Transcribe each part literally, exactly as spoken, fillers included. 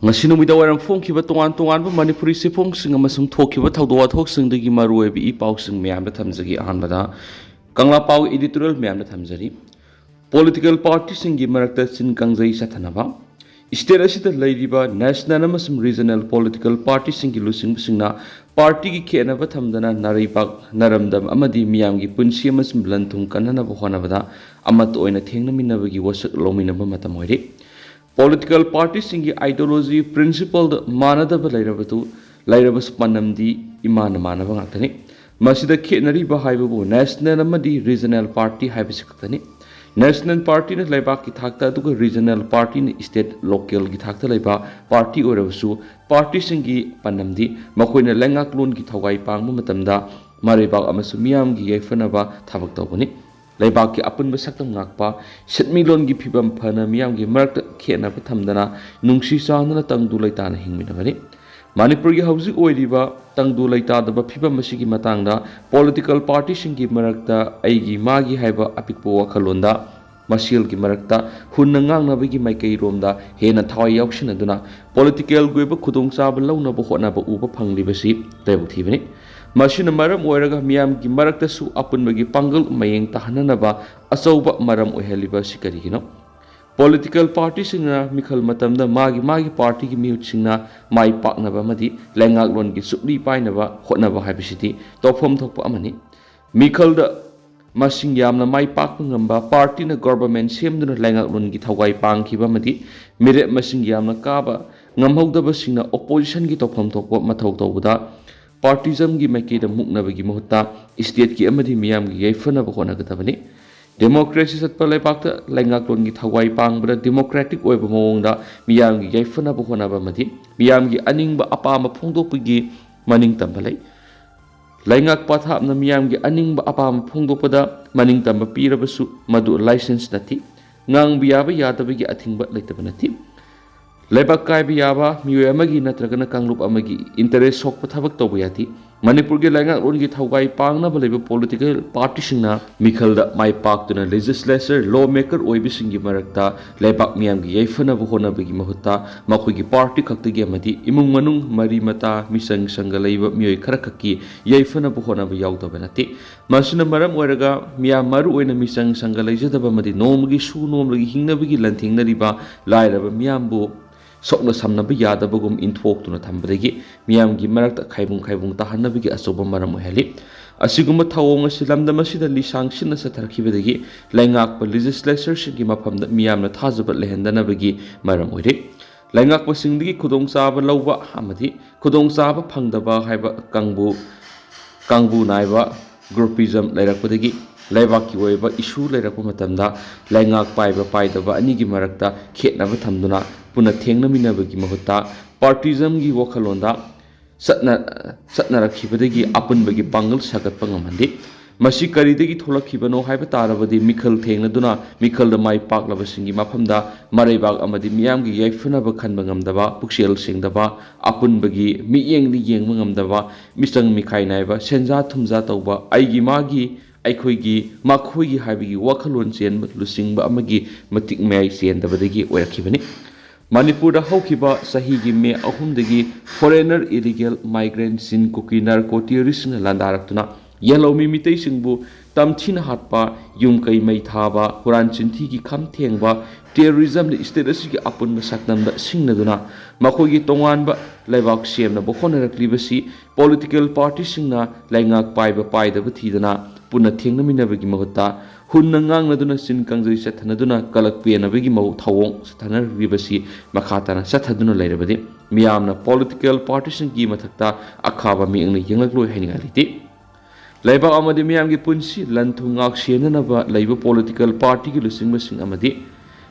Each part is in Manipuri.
ꯉꯁꯤ ꯅꯨꯃꯤꯗꯥꯡ ꯋꯥꯏꯔꯝ ꯐꯣꯡꯈꯤꯕ ꯇꯣꯉꯥꯟ ꯇꯣꯉꯥꯟꯕ ꯃꯅꯤꯄꯨꯔꯤ ꯆꯦꯐꯣꯡꯁꯤꯡ ꯑꯃꯁꯨꯡ ꯊꯣꯛꯈꯤꯕ ꯊꯧꯗꯣꯛ ꯋꯥꯊꯣꯛꯁꯤꯡꯗꯒꯤ ꯃꯔꯨꯑꯣꯏꯕ ꯏ ꯄꯥꯎꯁꯤꯡ ꯃꯌꯥꯝꯗ ꯊꯝꯖꯒꯦ꯫ ꯑꯍꯥꯟꯕꯗ ꯀꯪꯂꯥ ꯄꯥꯎ editorial ꯃꯌꯥꯝꯗ ꯊꯝꯖꯔꯤ꯫ Political partyꯁꯤꯡꯒꯤ ꯃꯔꯛꯇ ꯆꯤꯟ ꯀꯥꯡꯖꯩ ꯆꯠꯊꯅꯕ꯫ State ꯑꯁꯤꯗ ꯂꯩꯔꯤꯕ national ꯑꯃꯁꯨꯡ regional political partyꯁꯤꯡꯒꯤ ꯂꯨꯆꯤꯡꯕꯁꯤꯡꯅ partyꯒꯤ ꯈꯦꯠꯅꯕ ꯊꯝꯗꯅ ꯅꯥꯔꯩꯕꯥꯛ, ꯅꯥꯔꯝꯗꯝ ꯑꯃꯗꯤ ꯃꯤꯌꯥꯝꯒꯤ ꯄꯨꯟꯁꯤ ꯑꯃꯁꯨꯡ ꯂꯟ ꯊꯨꯝ ꯀꯟꯅꯅꯕ ꯍꯣꯠꯅꯕꯗ ꯑꯃꯠꯇ ꯑꯣꯏꯅ ꯊꯦꯡꯅꯃꯤꯟꯅꯕꯒꯤ ꯋꯥꯁꯛ ꯂꯧꯃꯤꯟꯅꯕ ꯃꯇꯝ ꯑꯣꯏꯔꯦ꯫ Political partyꯁꯤꯡꯒꯤ ideology, principleꯗ ꯃꯥꯟꯅꯗꯕ ꯂꯩꯔꯕꯗꯨ, ꯂꯩꯔꯕꯁꯨ ꯄꯥꯟꯗꯝꯗꯤ ꯏꯃꯥꯟꯅ ꯃꯥꯟꯅꯕ ꯉꯥꯛꯇꯅꯤ꯫ ꯃꯁꯤꯗ ꯈꯦꯠꯅꯔꯤꯕ ꯍꯥꯏꯕꯕꯨ national ꯑꯃꯗꯤ regional party ꯍꯥꯏꯕꯁꯤ ꯈꯛꯇꯅꯤ꯫ National partyꯅ ꯂꯩꯕꯥꯛꯀꯤ ꯊꯥꯛꯇ, ꯑꯗꯨꯒ regional partyꯅ state, localꯒꯤ ꯊꯥꯛꯇ ꯂꯩꯕ party ꯑꯣꯏꯔꯕꯁꯨ, partyꯁꯤꯡꯒꯤ ꯄꯥꯟꯗꯝꯗꯤ ꯃꯈꯣꯏꯅ ꯂꯩꯉꯥꯛꯂꯣꯟꯒꯤ ꯊꯧꯒꯥꯏ ꯄꯥꯡꯕ ꯃꯇꯝꯗ ꯃꯔꯩꯕꯥꯛ ꯑꯃꯁꯨꯡ ꯃꯤꯌꯥꯝꯒꯤ ꯌꯥꯏꯐꯅꯕ ꯊꯕꯛ ꯇꯧꯕꯅꯤ꯫ ꯂꯩꯕꯥꯛꯀꯤ ꯑꯄꯨꯟꯕ ꯁꯛꯇꯝ ꯉꯥꯛꯄ, ꯁꯦꯟꯃꯤꯠꯂꯣꯟꯒꯤ ꯐꯤꯕꯝ ꯐꯅ ꯃꯤꯌꯥꯝꯒꯤ ꯃꯔꯛꯇ ꯈꯦꯠꯅꯕ ꯊꯝꯗꯅ ꯅꯨꯡꯁꯤ ꯆꯥꯟꯅꯅ ꯇꯪꯗꯨ ꯂꯩꯇꯥꯅ ꯍꯤꯡꯃꯤꯟꯅꯕꯅꯤ꯫ ꯃꯅꯤꯄꯨꯔꯒꯤ ꯍꯧꯖꯤꯛ ꯑꯣꯏꯔꯤꯕ ꯇꯪꯗꯨ ꯂꯩꯇꯥꯗꯕ ꯐꯤꯕꯝ ꯑꯁꯤꯒꯤ ꯃꯇꯥꯡꯗ political partyꯁꯤꯡꯒꯤ ꯃꯔꯛꯇ ꯑꯩꯒꯤ ꯃꯥꯒꯤ ꯍꯥꯏꯕ ꯑꯄꯤꯛꯄ ꯋꯥꯈꯜꯂꯣꯟꯗ ꯃꯁꯦꯜꯒꯤ ꯃꯔꯛꯇ ꯍꯨꯟꯅ ꯉꯥꯡꯅꯕꯒꯤ ꯃꯥꯏꯀꯩꯔꯣꯝꯗ ꯍꯦꯟꯅ ꯊꯋꯥꯏ ꯌꯥꯎꯁꯤꯟꯅꯗꯨꯅ politicalꯒꯤ ꯑꯣꯏꯕ ꯈꯨꯗꯣꯡꯆꯥꯕ ꯂꯧꯅꯕ ꯍꯣꯠꯅꯕ ꯎꯕ ꯐꯪꯂꯤꯕꯁꯤ ꯂꯥꯏꯕꯛ ꯊꯤꯕꯅꯤ꯫ ꯃꯁꯤꯅ ꯃꯔꯝ ꯑꯣꯏꯔꯒ ꯃꯤꯌꯥꯝꯒꯤ ꯃꯔꯛꯇꯁꯨ ꯑꯄꯨꯟꯕꯒꯤ ꯄꯥꯡꯒꯜ ꯃꯌꯦꯡ ꯇꯥꯍꯟꯅꯅꯕ ꯑꯆꯧꯕ ꯃꯔꯝ ꯑꯣꯏꯍꯜꯂꯤꯕ ꯑꯁꯤ ꯀꯔꯤꯒꯤꯅꯣ? Political partyꯁꯤꯡꯅ ꯃꯤꯈꯜ ꯃꯇꯝꯗ ꯃꯥꯒꯤ ꯃꯥꯒꯤ partyꯒꯤ ꯃꯤꯍꯨꯠꯁꯤꯡꯅ ꯃꯥꯏ ꯄꯥꯛꯅꯕ ꯑꯃꯗꯤ ꯂꯩꯉꯥꯛꯂꯣꯟꯒꯤ ꯆꯨꯞꯂꯤ ꯄꯥꯏꯅꯕ ꯍꯣꯠꯅꯕ ꯍꯥꯏꯕꯁꯤꯗꯤ ꯇꯧꯐꯝ ꯊꯣꯛꯄ ꯑꯃꯅꯤ꯫ ꯃꯤꯈꯜꯗ ꯃꯁꯤꯡ ꯌꯥꯝꯅ ꯃꯥꯏ ꯄꯥꯛꯄ ꯉꯝꯕ partyꯅ government ꯁꯦꯝꯗꯨꯅ ꯂꯩꯉꯥꯛꯂꯣꯟꯒꯤ ꯊꯧꯒꯥꯏ ꯄꯥꯡꯈꯤꯕ ꯑꯃꯗꯤ ꯃꯤꯔꯦꯞ ꯃꯁꯤꯡ ꯌꯥꯝꯅ ꯀꯥꯕ ꯉꯝꯍꯧꯗꯕꯁꯤꯡꯅ oppositionꯒꯤ ꯇꯧꯐꯝ ꯊꯣꯛꯄ ꯃꯊꯧ ꯇꯧꯕꯗ partyismꯒꯤ ꯃꯥꯏꯀꯩꯗ ꯃꯨꯛꯅꯕꯒꯤ ꯃꯍꯨꯠꯇ stateꯀꯤ ꯑꯃꯗꯤ ꯃꯤꯌꯥꯝꯒꯤ ꯌꯥꯏꯐꯅꯕ ꯍꯣꯠꯅꯒꯗꯕꯅꯤ꯫ Democracy ꯆꯠꯄ ꯂꯩꯕꯥꯛꯇ ꯂꯩꯉꯥꯛꯂꯣꯟꯒꯤ ꯊꯧꯒꯥꯏ ꯄꯥꯡꯕꯗ democratic ꯑꯣꯏꯕ ꯃꯑꯣꯡꯗ ꯃꯤꯌꯥꯝꯒꯤ ꯌꯥꯏꯐꯅꯕ ꯍꯣꯠꯅꯕ ꯑꯃꯗꯤ ꯃꯤꯌꯥꯝꯒꯤ ꯑꯅꯤꯡꯕ ꯑꯄꯥꯝꯕ ꯐꯣꯡꯗꯣꯛꯄꯒꯤ ꯃꯅꯤꯡꯇꯝꯕ ꯂꯩ꯫ ꯂꯩꯉꯥꯛ ꯄꯊꯥꯞꯅ ꯃꯤꯌꯥꯝꯒꯤ ꯑꯅꯤꯡꯕ ꯑꯄꯥꯝꯕ ꯐꯣꯡꯗꯣꯛꯄꯗ ꯃꯅꯤꯡꯇꯝꯕ ꯄꯤꯔꯕꯁꯨ ꯃꯗꯨ license ꯅꯠꯇꯦ꯫ ꯉꯥꯡꯕ ꯌꯥꯕ ꯌꯥꯗꯕꯒꯤ ꯑꯊꯤꯡꯕ ꯂꯩꯇꯕ ꯅꯠꯇꯦ꯫ ꯂꯩꯕꯥꯛ ꯀꯥꯏꯕ ꯌꯥꯕ ꯃꯤꯑꯣꯏ ꯑꯃꯒꯤ ꯅꯠꯇ꯭ꯔꯒꯅ ꯀꯥꯡꯂꯨꯞ ꯑꯃꯒꯤ interest ꯁꯣꯛꯄ ꯊꯕꯛ ꯇꯧꯕ ꯌꯥꯗꯦ꯫ ꯃꯅꯤꯄꯨꯔꯒꯤ ꯂꯩꯉꯥꯛꯂꯣꯟꯒꯤ ꯊꯧꯒꯥꯏ ꯄꯥꯡꯅꯕ ꯂꯩꯕ ꯄꯣꯂꯤꯇꯤꯀꯦꯜ ꯄꯥꯔꯇꯤꯁꯤꯡꯅ ꯃꯤꯈꯜꯗ ꯃꯥꯏ ꯄꯥꯛꯇꯨꯅ ꯂꯦꯖꯤꯁꯂꯦꯆꯔ, ꯂꯣ ꯃꯦꯀꯔ ꯑꯣꯏꯕꯁꯤꯡꯒꯤ ꯃꯔꯛꯇ ꯂꯩꯕꯥꯛ ꯃꯤꯌꯥꯝꯒꯤ ꯌꯥꯏꯐꯅꯕ ꯍꯣꯠꯅꯕꯒꯤ ꯃꯍꯨꯠꯇ ꯃꯈꯣꯏꯒꯤ ꯄꯥꯔꯇꯤ ꯈꯛꯇꯒꯤ ꯑꯃꯗꯤ ꯏꯃꯨꯡ ꯃꯅꯨꯡ, ꯃꯔꯤ ꯃꯇꯥ, ꯃꯤꯆꯪ ꯁꯪꯒ ꯂꯩꯕ ꯃꯤꯑꯣꯏ ꯈꯔꯈꯛꯀꯤ ꯌꯥꯏꯐꯅꯕ ꯍꯣꯠꯅꯕ ꯌꯥꯎꯗꯕ ꯅꯠꯇꯦ꯫ ꯃꯁꯤꯅ ꯃꯔꯝ ꯑꯣꯏꯔꯒ ꯃꯤꯌꯥꯝ, ꯃꯔꯨꯑꯣꯏꯅ ꯃꯤꯆꯪ ꯁꯪꯒ ꯂꯩꯖꯗꯕ ꯑꯃꯗꯤ ꯅꯣꯡꯃꯒꯤ ꯁꯨ ꯅꯣꯝꯂꯒꯤ ꯍꯤꯡꯅꯕꯒꯤ ꯂꯥꯟꯊꯦꯡꯅꯔꯤꯕ ꯂꯥꯏꯔꯕ ꯃꯤꯌꯥꯝꯕꯨ ꯁꯣꯛꯅ ꯁꯝꯅꯕ ꯌꯥꯗꯕꯒꯨꯝ ꯏꯟꯊꯣꯛꯇꯨꯅ ꯊꯝꯕꯗꯒꯤ ꯃꯤꯌꯥꯝꯒꯤ ꯃꯔꯛꯇ ꯈꯥꯏꯕꯨꯡ ꯈꯥꯏꯕꯨꯡ ꯇꯥꯍꯟꯅꯕꯒꯤ ꯑꯆꯧꯕ ꯃꯔꯝ ꯑꯣꯏꯍꯜꯂꯤ꯫ ꯑꯁꯤꯒꯨꯝꯕ ꯊꯧꯑꯣꯡ ꯑꯁꯤ ꯂꯝꯗꯝ ꯑꯁꯤꯗ ꯂꯤꯁꯥꯡ ꯁꯤꯠꯅ ꯆꯠꯊꯔꯛꯈꯤꯕꯗꯒꯤ ꯂꯩꯉꯥꯛꯄ ꯂꯦꯖꯤꯁꯂꯦꯆꯔꯁꯤꯡꯒꯤ ꯃꯐꯝꯗ ꯃꯤꯌꯥꯝꯅ ꯊꯥꯖꯕ ꯂꯩꯍꯟꯗꯅꯕꯒꯤ ꯃꯔꯝ ꯑꯣꯏꯔꯦ꯫ ꯂꯩꯉꯥꯛꯄꯁꯤꯡꯗꯒꯤ ꯈꯨꯗꯣꯡꯆꯥꯕ ꯂꯧꯕ ꯑꯃꯗꯤ ꯈꯨꯗꯣꯡꯆꯥꯕ ꯐꯪꯗꯕ ꯍꯥꯏꯕ ꯀꯥꯡꯕꯨ, ꯀꯥꯡꯕꯨ ꯅꯥꯏꯕ ꯒ꯭ꯔꯨꯄꯤꯖꯝ ꯂꯩꯔꯛꯄꯗꯒꯤ ꯂꯩꯕꯥꯛꯀꯤ ꯑꯣꯏꯕ ꯏꯁꯨ ꯂꯩꯔꯛꯄ ꯃꯇꯝꯗ ꯂꯩꯉꯥꯛ ꯄꯥꯏꯕ ꯄꯥꯏꯗꯕ ꯑꯅꯤꯒꯤ ꯃꯔꯛꯇ ꯈꯦꯠꯅꯕ ꯊꯝꯗꯨꯅ ꯄꯨꯟꯅ ꯊꯦꯡꯅꯃꯤꯟꯅꯕꯒꯤ ꯃꯍꯨꯠꯇ ꯄꯥꯔꯇꯤꯖꯝꯒꯤ ꯋꯥꯈꯜꯂꯣꯟꯗ ꯆꯠꯅ-, ꯆꯠꯅꯔꯛꯈꯤꯕꯗꯒꯤ ꯑꯄꯨꯟꯕꯒꯤ ꯄꯥꯡꯒꯜ ꯁꯥꯒꯠꯄ ꯉꯝꯍꯟꯗꯦ꯫ ꯃꯁꯤ ꯀꯔꯤꯗꯒꯤ ꯊꯣꯛꯂꯛꯈꯤꯕꯅꯣ ꯍꯥꯏꯕ ꯇꯥꯔꯕꯗꯤ ꯃꯤꯈꯜ ꯊꯦꯡꯅꯗꯨꯅ ꯃꯤꯈꯜꯗ ꯃꯥꯏ ꯄꯥꯛꯂꯕꯁꯤꯡꯒꯤ ꯃꯐꯝꯗ ꯃꯔꯩꯕꯥꯛ ꯑꯃꯗꯤ ꯃꯤꯌꯥꯝꯒꯤ ꯌꯥꯏꯐꯅꯕ ꯈꯟꯕ ꯉꯝꯗꯕ, ꯄꯨꯛꯆꯦꯜ ꯁꯦꯡꯗꯕ, ꯑꯄꯨꯟꯕꯒꯤ ꯃꯤꯠꯌꯦꯡꯗ ꯌꯦꯡꯕ ꯉꯝꯗꯕ, ꯃꯤꯆꯪ ꯃꯤꯈꯥꯏ ꯅꯥꯏꯕ, ꯁꯦꯟꯖꯥ ꯊꯨꯝꯖꯥ ꯇꯧꯕ, ꯑꯩꯒꯤ ꯃꯥꯒꯤ, ꯑꯩꯈꯣꯏꯒꯤ ꯃꯈꯣꯏꯒꯤ ꯍꯥꯏꯕꯒꯤ ꯋꯥꯈꯜꯂꯣꯟ ꯆꯦꯟꯕ ꯂꯨꯆꯤꯡꯕ ꯑꯃꯒꯤ ꯃꯇꯤꯛ ꯃꯌꯥꯏ ꯆꯦꯟꯗꯕꯗꯒꯤ ꯑꯣꯏꯔꯛꯈꯤꯕꯅꯤ꯫ ꯃꯅꯤꯄꯨꯔꯗ ꯍꯧꯈꯤꯕ ꯆꯍꯤꯒꯤ ꯃꯦ ꯑꯍꯨꯝꯗꯒꯤ ꯐꯣꯔꯦꯅꯔ ꯏꯂꯤꯒꯦꯜ ꯃꯥꯏꯒ꯭ꯔꯦꯟ ꯆꯤꯟ ꯀꯨꯀꯤ ꯅꯥꯔꯀꯣ ꯇꯦꯔꯣꯔꯤꯁꯁꯤꯡꯅ ꯂꯥꯟꯗꯥꯔꯛꯇꯨꯅ ꯌꯦꯜꯍꯧꯃꯤ ꯃꯤꯇꯩꯁꯤꯡꯕꯨ ꯇꯝꯊꯤꯅ ꯍꯥꯠꯄ, ꯌꯨꯝ ꯀꯩ ꯃꯩ ꯊꯥꯕ, ꯍꯨꯔꯥꯟ ꯆꯤꯟꯊꯤꯒꯤ ꯈꯝ ꯊꯦꯡꯕ, ꯇꯦꯔꯣꯔꯤꯖꯝꯗ ꯁ꯭ꯇꯦꯠ ꯑꯁꯤꯒꯤ ꯑꯄꯨꯟꯕ ꯁꯛꯇꯝꯗ ꯁꯤꯡꯅꯗꯨꯅ ꯃꯈꯣꯏꯒꯤ ꯇꯣꯉꯥꯟꯕ ꯂꯩꯕꯥꯛ ꯁꯦꯝꯅꯕ ꯍꯣꯠꯅꯔꯛꯂꯤꯕꯁꯤ ꯄꯣꯂꯤꯇꯤꯀꯦꯜ ꯄꯥꯔꯇꯤꯁꯤꯡꯅ ꯂꯩꯉꯥꯛ ꯄꯥꯏꯕ ꯄꯥꯏꯗꯕ ꯊꯤꯗꯅ ꯄꯨꯟꯅ ꯊꯦꯡꯅꯃꯤꯟꯅꯕꯒꯤ ꯃꯍꯨꯠꯇ ꯍꯨꯟꯅ ꯉꯥꯡꯅꯗꯨꯅ ꯆꯤꯟ ꯀꯥꯡꯖꯩ ꯆꯠꯊꯅꯗꯨꯅ ꯀꯂꯛ ꯄꯦꯟꯅꯕꯒꯤ ꯃꯑꯣꯡ ꯊꯧꯑꯣꯡ ꯆꯠꯊꯅꯔꯤꯕꯁꯤ ꯃꯈꯥ ꯇꯥꯅ ꯆꯠꯊꯗꯨꯅ ꯂꯩꯔꯕꯗꯤ ꯃꯤꯌꯥꯝꯅ ꯄꯣꯂꯤꯇꯤꯀꯦꯜ ꯄꯥꯔꯇꯤꯁꯤꯡꯒꯤ ꯃꯊꯛꯇ ꯑꯈꯥꯕ ꯃꯤꯠꯌꯦꯡꯅ ꯌꯦꯡꯂꯛꯂꯣꯏ ꯍꯥꯏꯅꯤꯡꯉꯥꯏ ꯂꯩꯇꯦ꯫ ꯂꯩꯕꯥꯛ ꯑꯃꯗꯤ ꯃꯤꯌꯥꯝꯒꯤ ꯄꯨꯟꯁꯤ ꯂꯟ ꯊꯨꯝ ꯉꯥꯛ ꯁꯦꯟꯅꯅꯕ ꯂꯩꯕ ꯄꯣꯂꯤꯇꯤꯀꯦꯜ ꯄꯥꯔꯇꯤꯒꯤ ꯂꯨꯆꯤꯡꯕꯁꯤꯡ ꯑꯃꯗꯤ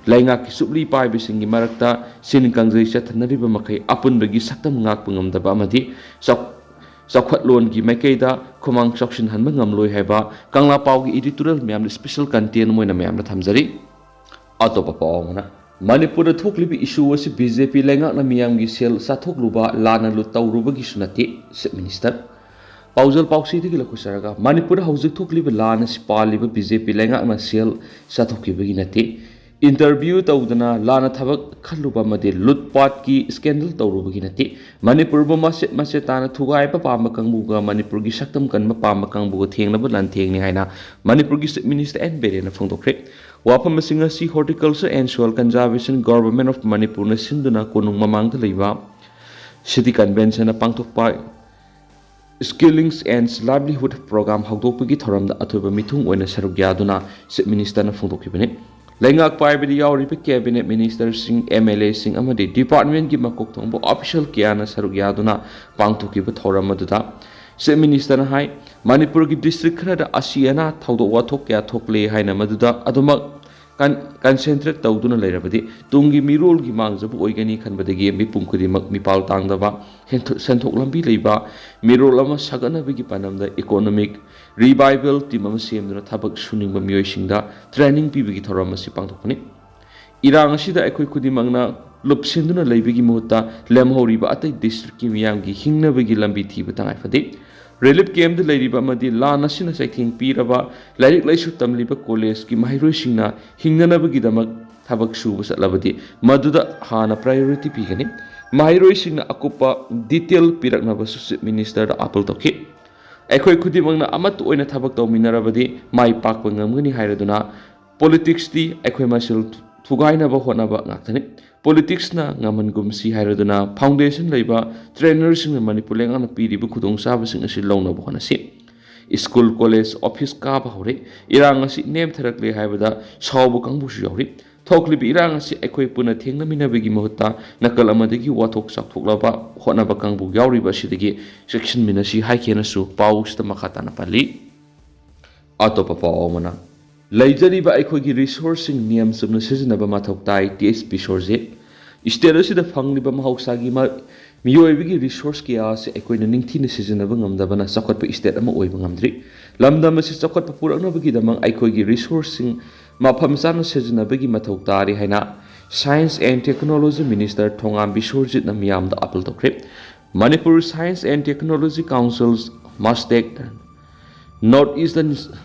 ꯂꯩꯉꯥꯛꯀꯤ ꯆꯨꯞꯂꯤ ꯄꯥꯏꯕꯁꯤꯡꯒꯤ ꯃꯔꯛꯇ ꯆꯤꯟ ꯀꯥꯡꯖꯩ ꯆꯠꯊꯅꯔꯤꯕ ꯃꯈꯩ ꯑꯄꯨꯟꯕꯒꯤ ꯁꯛꯇꯝ ꯉꯥꯛꯄ ꯉꯝꯗꯕ ꯑꯃꯗꯤ ꯆꯥꯎ-, ꯆꯥꯎꯈꯠꯂꯣꯟꯒꯤ ꯃꯥꯏꯀꯩꯗ ꯈꯨꯃꯥꯡ ꯆꯥꯎꯁꯤꯟꯍꯟꯕ ꯉꯝꯂꯣꯏ ꯍꯥꯏꯕ ꯀꯪꯂꯥ ꯄꯥꯎꯒꯤ ꯏꯗꯤꯇꯣꯔꯤꯌꯦꯜ ꯃꯌꯥꯝꯗ ꯁ꯭ꯄꯦꯁꯦꯜ ꯀꯟꯇꯦꯟ ꯑꯃ ꯑꯣꯏꯅ ꯃꯌꯥꯝꯗ ꯊꯝꯖꯔꯤ꯫ ꯑꯇꯣꯞꯄ ꯄꯥꯎ ꯑꯃꯅ, ꯃꯅꯤꯄꯨꯔꯗ ꯊꯣꯛꯂꯤꯕ ꯏꯁꯨ ꯑꯁꯤ ꯕꯤ ꯖꯦ ꯄꯤ ꯂꯩꯉꯥꯛꯅ ꯃꯤꯌꯥꯝꯒꯤ ꯁꯦꯜ ꯆꯥꯊꯣꯛꯂꯨꯕ, ꯂꯥꯟꯅ ꯂꯨꯠ ꯇꯧꯔꯨꯕꯒꯤꯁꯨ ꯅꯠꯇꯦ, ꯆꯤꯐ ꯃꯤꯅꯤꯁꯇꯔ꯫ ꯄꯥꯎꯖꯦꯜ ꯄꯥꯎꯆꯦꯗꯒꯤ ꯂꯧꯈꯠꯆꯔꯒ, ꯃꯅꯤꯄꯨꯔꯗ ꯍꯧꯖꯤꯛ ꯊꯣꯛꯂꯤꯕ ꯂꯥꯟ ꯑꯁꯤ ꯄꯥꯜꯂꯤꯕ ꯕꯤ ꯖꯦ ꯄꯤ ꯂꯩꯉꯥꯛꯅ ꯁꯦꯜ ꯆꯥꯊꯣꯛꯈꯤꯕꯒꯤ ꯅꯠꯇꯦ꯫ ꯏꯟꯇꯔꯚ꯭ꯌꯨ ꯇꯧꯗꯅ ꯂꯥꯟꯅ ꯊꯕꯛ ꯈꯜꯂꯨꯕ ꯑꯃꯗꯤ ꯂꯨꯠꯄꯥꯠꯀꯤ ꯁ꯭ꯀꯦꯟꯗꯜ ꯇꯧꯔꯨꯕꯒꯤ ꯅꯠꯇꯦ꯫ ꯃꯅꯤꯄꯨꯔꯕꯨ ꯃꯆꯦꯠ ꯃꯆꯦꯠ ꯇꯥꯅ ꯊꯨꯒꯥꯏꯕ ꯄꯥꯝꯕ ꯀꯥꯡꯕꯨꯒ ꯃꯅꯤꯄꯨꯔꯒꯤ ꯁꯛꯇꯝ ꯀꯟꯕ ꯄꯥꯝꯕ ꯀꯥꯡꯕꯨꯒ ꯊꯦꯡꯅꯕ ꯂꯥꯟꯊꯦꯡꯅꯤ ꯍꯥꯏꯅ ꯃꯅꯤꯄꯨꯔꯒꯤ ꯆꯤꯐ ꯃꯤꯅꯤꯁꯇꯔ ꯑꯦꯟ ꯕꯤꯔꯦꯟꯅ ꯐꯣꯡꯗꯣꯛꯈ꯭ꯔꯦ꯫ ꯋꯥꯐꯝ ꯑꯁꯤ ꯉꯁꯤ Horticulture and Soil Conservation Government of ꯃꯅꯤꯄꯨꯔꯅ ꯁꯤꯟꯗꯨꯅ ꯀꯣꯅꯨꯡ ꯃꯃꯥꯡꯗ ꯂꯩꯕ ꯁꯤꯇꯤ ꯀꯟꯚꯦꯟꯁꯟꯅ ꯄꯥꯡꯊꯣꯛꯄ Skillings and Livelihood Program ꯍꯧꯗꯣꯛꯄꯒꯤ ꯊꯧꯔꯝꯗ ꯑꯊꯣꯏꯕ ꯃꯤꯊꯨꯡ ꯑꯣꯏꯅ ꯁꯔꯨꯛ ꯌꯥꯗꯨꯅ ꯆꯤꯐ ꯃꯤꯅꯤꯁꯇꯔꯅ ꯐꯣꯡꯗꯣꯛꯈꯤꯕꯅꯤ꯫ ꯂꯩꯉꯥꯛ ꯄꯥꯏꯕꯗ ꯌꯥꯎꯔꯤꯕ ꯀꯦꯕꯤꯅꯦꯠ ꯃꯤꯅꯤꯁꯇꯔꯁꯤꯡ, ꯑꯦꯝ ꯑꯦꯜ ꯑꯦꯁꯤꯡ ꯑꯃꯗꯤ ꯗꯤꯄꯥꯔꯠꯃꯦꯟꯒꯤ ꯃꯀꯣꯛ ꯊꯣꯡꯕ ꯑꯣꯐꯤꯁꯤꯌꯦꯜ ꯀꯌꯥꯅ ꯁꯔꯨꯛ ꯌꯥꯗꯨꯅ ꯄꯥꯡꯊꯣꯛꯈꯤꯕ ꯊꯧꯔꯝ ꯑꯗꯨꯗ ꯆꯤꯐ ꯃꯤꯅꯤꯁꯇꯔꯅ ꯍꯥꯏ, ꯃꯅꯤꯄꯨꯔꯒꯤ ꯗꯤꯁꯇ꯭ꯔꯤꯛ ꯈꯔꯗ ꯑꯁꯤ ꯑꯅꯥ ꯊꯧꯗꯣꯛ ꯋꯥꯊꯣꯛ ꯀꯌꯥ ꯊꯣꯛꯂꯦ ꯍꯥꯏꯅ ꯃꯗꯨꯗ ꯑꯗꯨꯃꯛ ꯀꯟ-, ꯀꯟꯁꯦꯟꯇ꯭ꯔꯦꯠ ꯇꯧꯗꯨꯅ ꯂꯩꯔꯕꯗꯤ ꯇꯨꯡꯒꯤ ꯃꯤꯔꯣꯜꯒꯤ ꯃꯥꯡꯖꯕ ꯑꯣꯏꯒꯅꯤ ꯈꯟꯕꯗꯒꯤ ꯃꯤꯄꯨꯝ ꯈꯨꯗꯤꯡꯃꯛ ꯃꯤꯄꯥꯜ ꯇꯥꯡꯗꯕ, ꯍꯦꯟꯊꯣ-, ꯁꯦꯟꯊꯣꯛ ꯂꯝꯕꯤ ꯂꯩꯕ ꯃꯤꯔꯣꯜ ꯑꯃ ꯁꯥꯒꯠꯅꯕꯒꯤ ꯄꯥꯟꯗꯝꯗ ꯏꯀꯣꯅꯣꯃꯤꯛ ꯔꯤꯚꯥꯏꯚꯦꯜ ꯇꯤꯝ ꯑꯃ ꯁꯦꯝꯗꯨꯅ ꯊꯕꯛ ꯁꯨꯅꯤꯡꯕ ꯃꯤꯑꯣꯏꯁꯤꯡꯗ ꯇ꯭ꯔꯦꯅꯤꯡ ꯄꯤꯕꯒꯤ ꯊꯧꯔꯝ ꯑꯁꯤ ꯄꯥꯡꯊꯣꯛꯄꯅꯤ꯫ ꯏꯔꯥꯡ ꯑꯁꯤꯗ ꯑꯩꯈꯣꯏ ꯈꯨꯗꯤꯡꯃꯛꯅ ꯂꯨꯞꯁꯤꯟꯗꯨꯅ ꯂꯩꯕꯒꯤ ꯃꯍꯨꯠꯇ ꯂꯦꯝꯍꯧꯔꯤꯕ ꯑꯇꯩ ꯗꯤꯁꯇ꯭ꯔꯤꯛꯀꯤ ꯃꯤꯌꯥꯝꯒꯤ ꯍꯤꯡꯅꯕꯒꯤ ꯂꯝꯕꯤ ꯊꯤꯕ ꯇꯉꯥꯏ ꯐꯗꯦ꯫ ꯔꯤꯂꯤꯐ ꯀꯦꯝꯞꯇ ꯂꯩꯔꯤꯕ ꯑꯃꯗꯤ ꯂꯥꯟ ꯑꯁꯤꯅ ꯆꯩꯊꯦꯡ ꯄꯤꯔꯕ ꯂꯥꯏꯔꯤꯛ ꯂꯥꯏꯁꯨ ꯇꯝꯂꯤꯕ ꯀꯣꯂꯦꯖꯀꯤ ꯃꯍꯩꯔꯣꯏꯁꯤꯡꯅ ꯍꯤꯡꯅꯅꯕꯒꯤꯗꯃꯛ ꯊꯕꯛ ꯁꯨꯕ ꯆꯠꯂꯕꯗꯤ ꯃꯗꯨꯗ ꯍꯥꯟꯅ ꯄ꯭ꯔꯥꯏꯌꯣꯔꯤꯇꯤ ꯄꯤꯒꯅꯤ꯫ ꯃꯍꯩꯔꯣꯏꯁꯤꯡꯅ ꯑꯀꯨꯞꯄ ꯗꯤꯇꯦꯜ ꯄꯤꯔꯛꯅꯕꯁꯨ ꯆꯤꯐ ꯃꯤꯅꯤꯁꯇꯔꯗ ꯑꯥꯄꯤꯜ ꯇꯧꯈꯤ꯫ ꯑꯩꯈꯣꯏ ꯈꯨꯗꯤꯡꯃꯛꯅ ꯑꯃꯠꯇ ꯑꯣꯏꯅ ꯊꯕꯛ ꯇꯧꯃꯤꯟꯅꯔꯕꯗꯤ ꯃꯥꯏ ꯄꯥꯛꯄ ꯉꯝꯒꯅꯤ ꯍꯥꯏꯔꯗꯨꯅ ꯄꯣꯂꯤꯇꯤꯛꯁꯇꯤ ꯑꯩꯈꯣꯏ ꯃꯁꯦꯜ ꯊꯨꯒꯥꯏꯅꯕ ꯍꯣꯠꯅꯕ ꯉꯥꯛꯇꯅꯤ꯫ ꯄꯣꯂꯤꯇꯤꯛꯁꯅ ꯉꯝꯍꯟꯒꯨꯝꯁꯤ ꯍꯥꯏꯔꯗꯨꯅ ꯐꯥꯎꯟꯗꯦꯁꯟ ꯂꯩꯕ ꯇ꯭ꯔꯦꯅꯔꯁꯤꯡꯅ ꯃꯅꯤꯄꯨꯔ ꯂꯩꯉꯥꯛꯅ ꯄꯤꯔꯤꯕ ꯈꯨꯗꯣꯡꯆꯥꯕꯁꯤꯡ ꯑꯁꯤ ꯂꯧꯅꯕ ꯍꯣꯠꯅꯁꯤ꯫ ꯁ꯭ꯀꯨꯜ, ꯀꯣꯂꯦꯖ, ꯑꯣꯐꯤꯁ ꯀꯥꯕ ꯍꯧꯔꯦ꯫ ꯏꯔꯥꯡ ꯑꯁꯤ ꯅꯦꯝꯊꯔꯛꯂꯦ ꯍꯥꯏꯕꯗ ꯁꯥꯎꯕ ꯀꯥꯡꯕꯨꯁꯨ ꯌꯥꯎꯔꯤ꯫ ꯊꯣꯛꯂꯤꯕ ꯏꯔꯥꯡ ꯑꯁꯤ ꯑꯩꯈꯣꯏ ꯄꯨꯟꯅ ꯊꯦꯡꯅꯃꯤꯟꯅꯕꯒꯤ ꯃꯍꯨꯠꯇ ꯅꯥꯀꯜ ꯑꯃꯗꯒꯤ ꯋꯥꯊꯣꯛ ꯆꯥꯎꯊꯣꯛꯂꯕ ꯍꯣꯠꯅꯕ ꯀꯥꯡꯕꯨ ꯌꯥꯎꯔꯤꯕ ꯑꯁꯤꯗꯒꯤ ꯆꯦꯛꯁꯤꯟꯃꯤꯟꯅꯁꯤ ꯍꯥꯏꯈꯤꯅꯁꯨ ꯄꯥꯎꯁꯤꯗ ꯃꯈꯥ ꯇꯥꯅ ꯄꯜꯂꯤ꯫ ꯑꯇꯣꯞꯄ ꯄꯥꯎ ꯑꯃꯅ, ꯂꯩꯖꯔꯤꯕ ꯑꯩꯈꯣꯏꯒꯤ ꯔꯤꯁꯣꯔꯁꯁꯤꯡ ꯅꯤꯌꯝ ꯆꯨꯝꯅ ꯁꯤꯖꯤꯟꯅꯕ ꯃꯊꯧ ꯇꯥꯏ, ꯇꯤ ꯑꯩꯆ ꯕꯤꯁꯣꯔꯖꯤꯠ꯫ ꯁ꯭ꯇꯦꯠ ꯑꯁꯤꯗ ꯐꯪꯂꯤꯕ ꯃꯍꯧꯁꯥꯒꯤ ꯃ-, ꯃꯤꯑꯣꯏꯕꯒꯤ ꯔꯤꯁꯣꯔꯁ ꯀꯌꯥ ꯑꯁꯤ ꯑꯩꯈꯣꯏꯅ ꯅꯤꯡꯊꯤꯅ ꯁꯤꯖꯤꯟꯅꯕ ꯉꯝꯗꯕꯅ ꯆꯥꯎꯈꯠꯄ ꯁ꯭ꯇꯦꯠ ꯑꯃ ꯑꯣꯏꯕ ꯉꯝꯗ꯭ꯔꯤ꯫ ꯂꯝꯗꯝ ꯑꯁꯤ ꯆꯥꯎꯈꯠꯄ ꯄꯨꯔꯛꯅꯕꯒꯤꯗꯃꯛ ꯑꯩꯈꯣꯏꯒꯤ ꯔꯤꯁꯣꯔꯁꯁꯤꯡ ꯃꯐꯝ ꯆꯥꯅ ꯁꯤꯖꯤꯟꯅꯕꯒꯤ ꯃꯊꯧ ꯇꯥꯔꯤ ꯍꯥꯏꯅ Science and Technology Minister ꯊꯣꯉꯥꯝ ꯕꯤꯁꯣꯔꯖꯤꯠꯅ ꯃꯤꯌꯥꯝꯗ ꯑꯥꯄꯤꯜ ꯇꯧꯈ꯭ꯔꯦ꯫ Manipur Science and Technology Council Mastek, North Eastern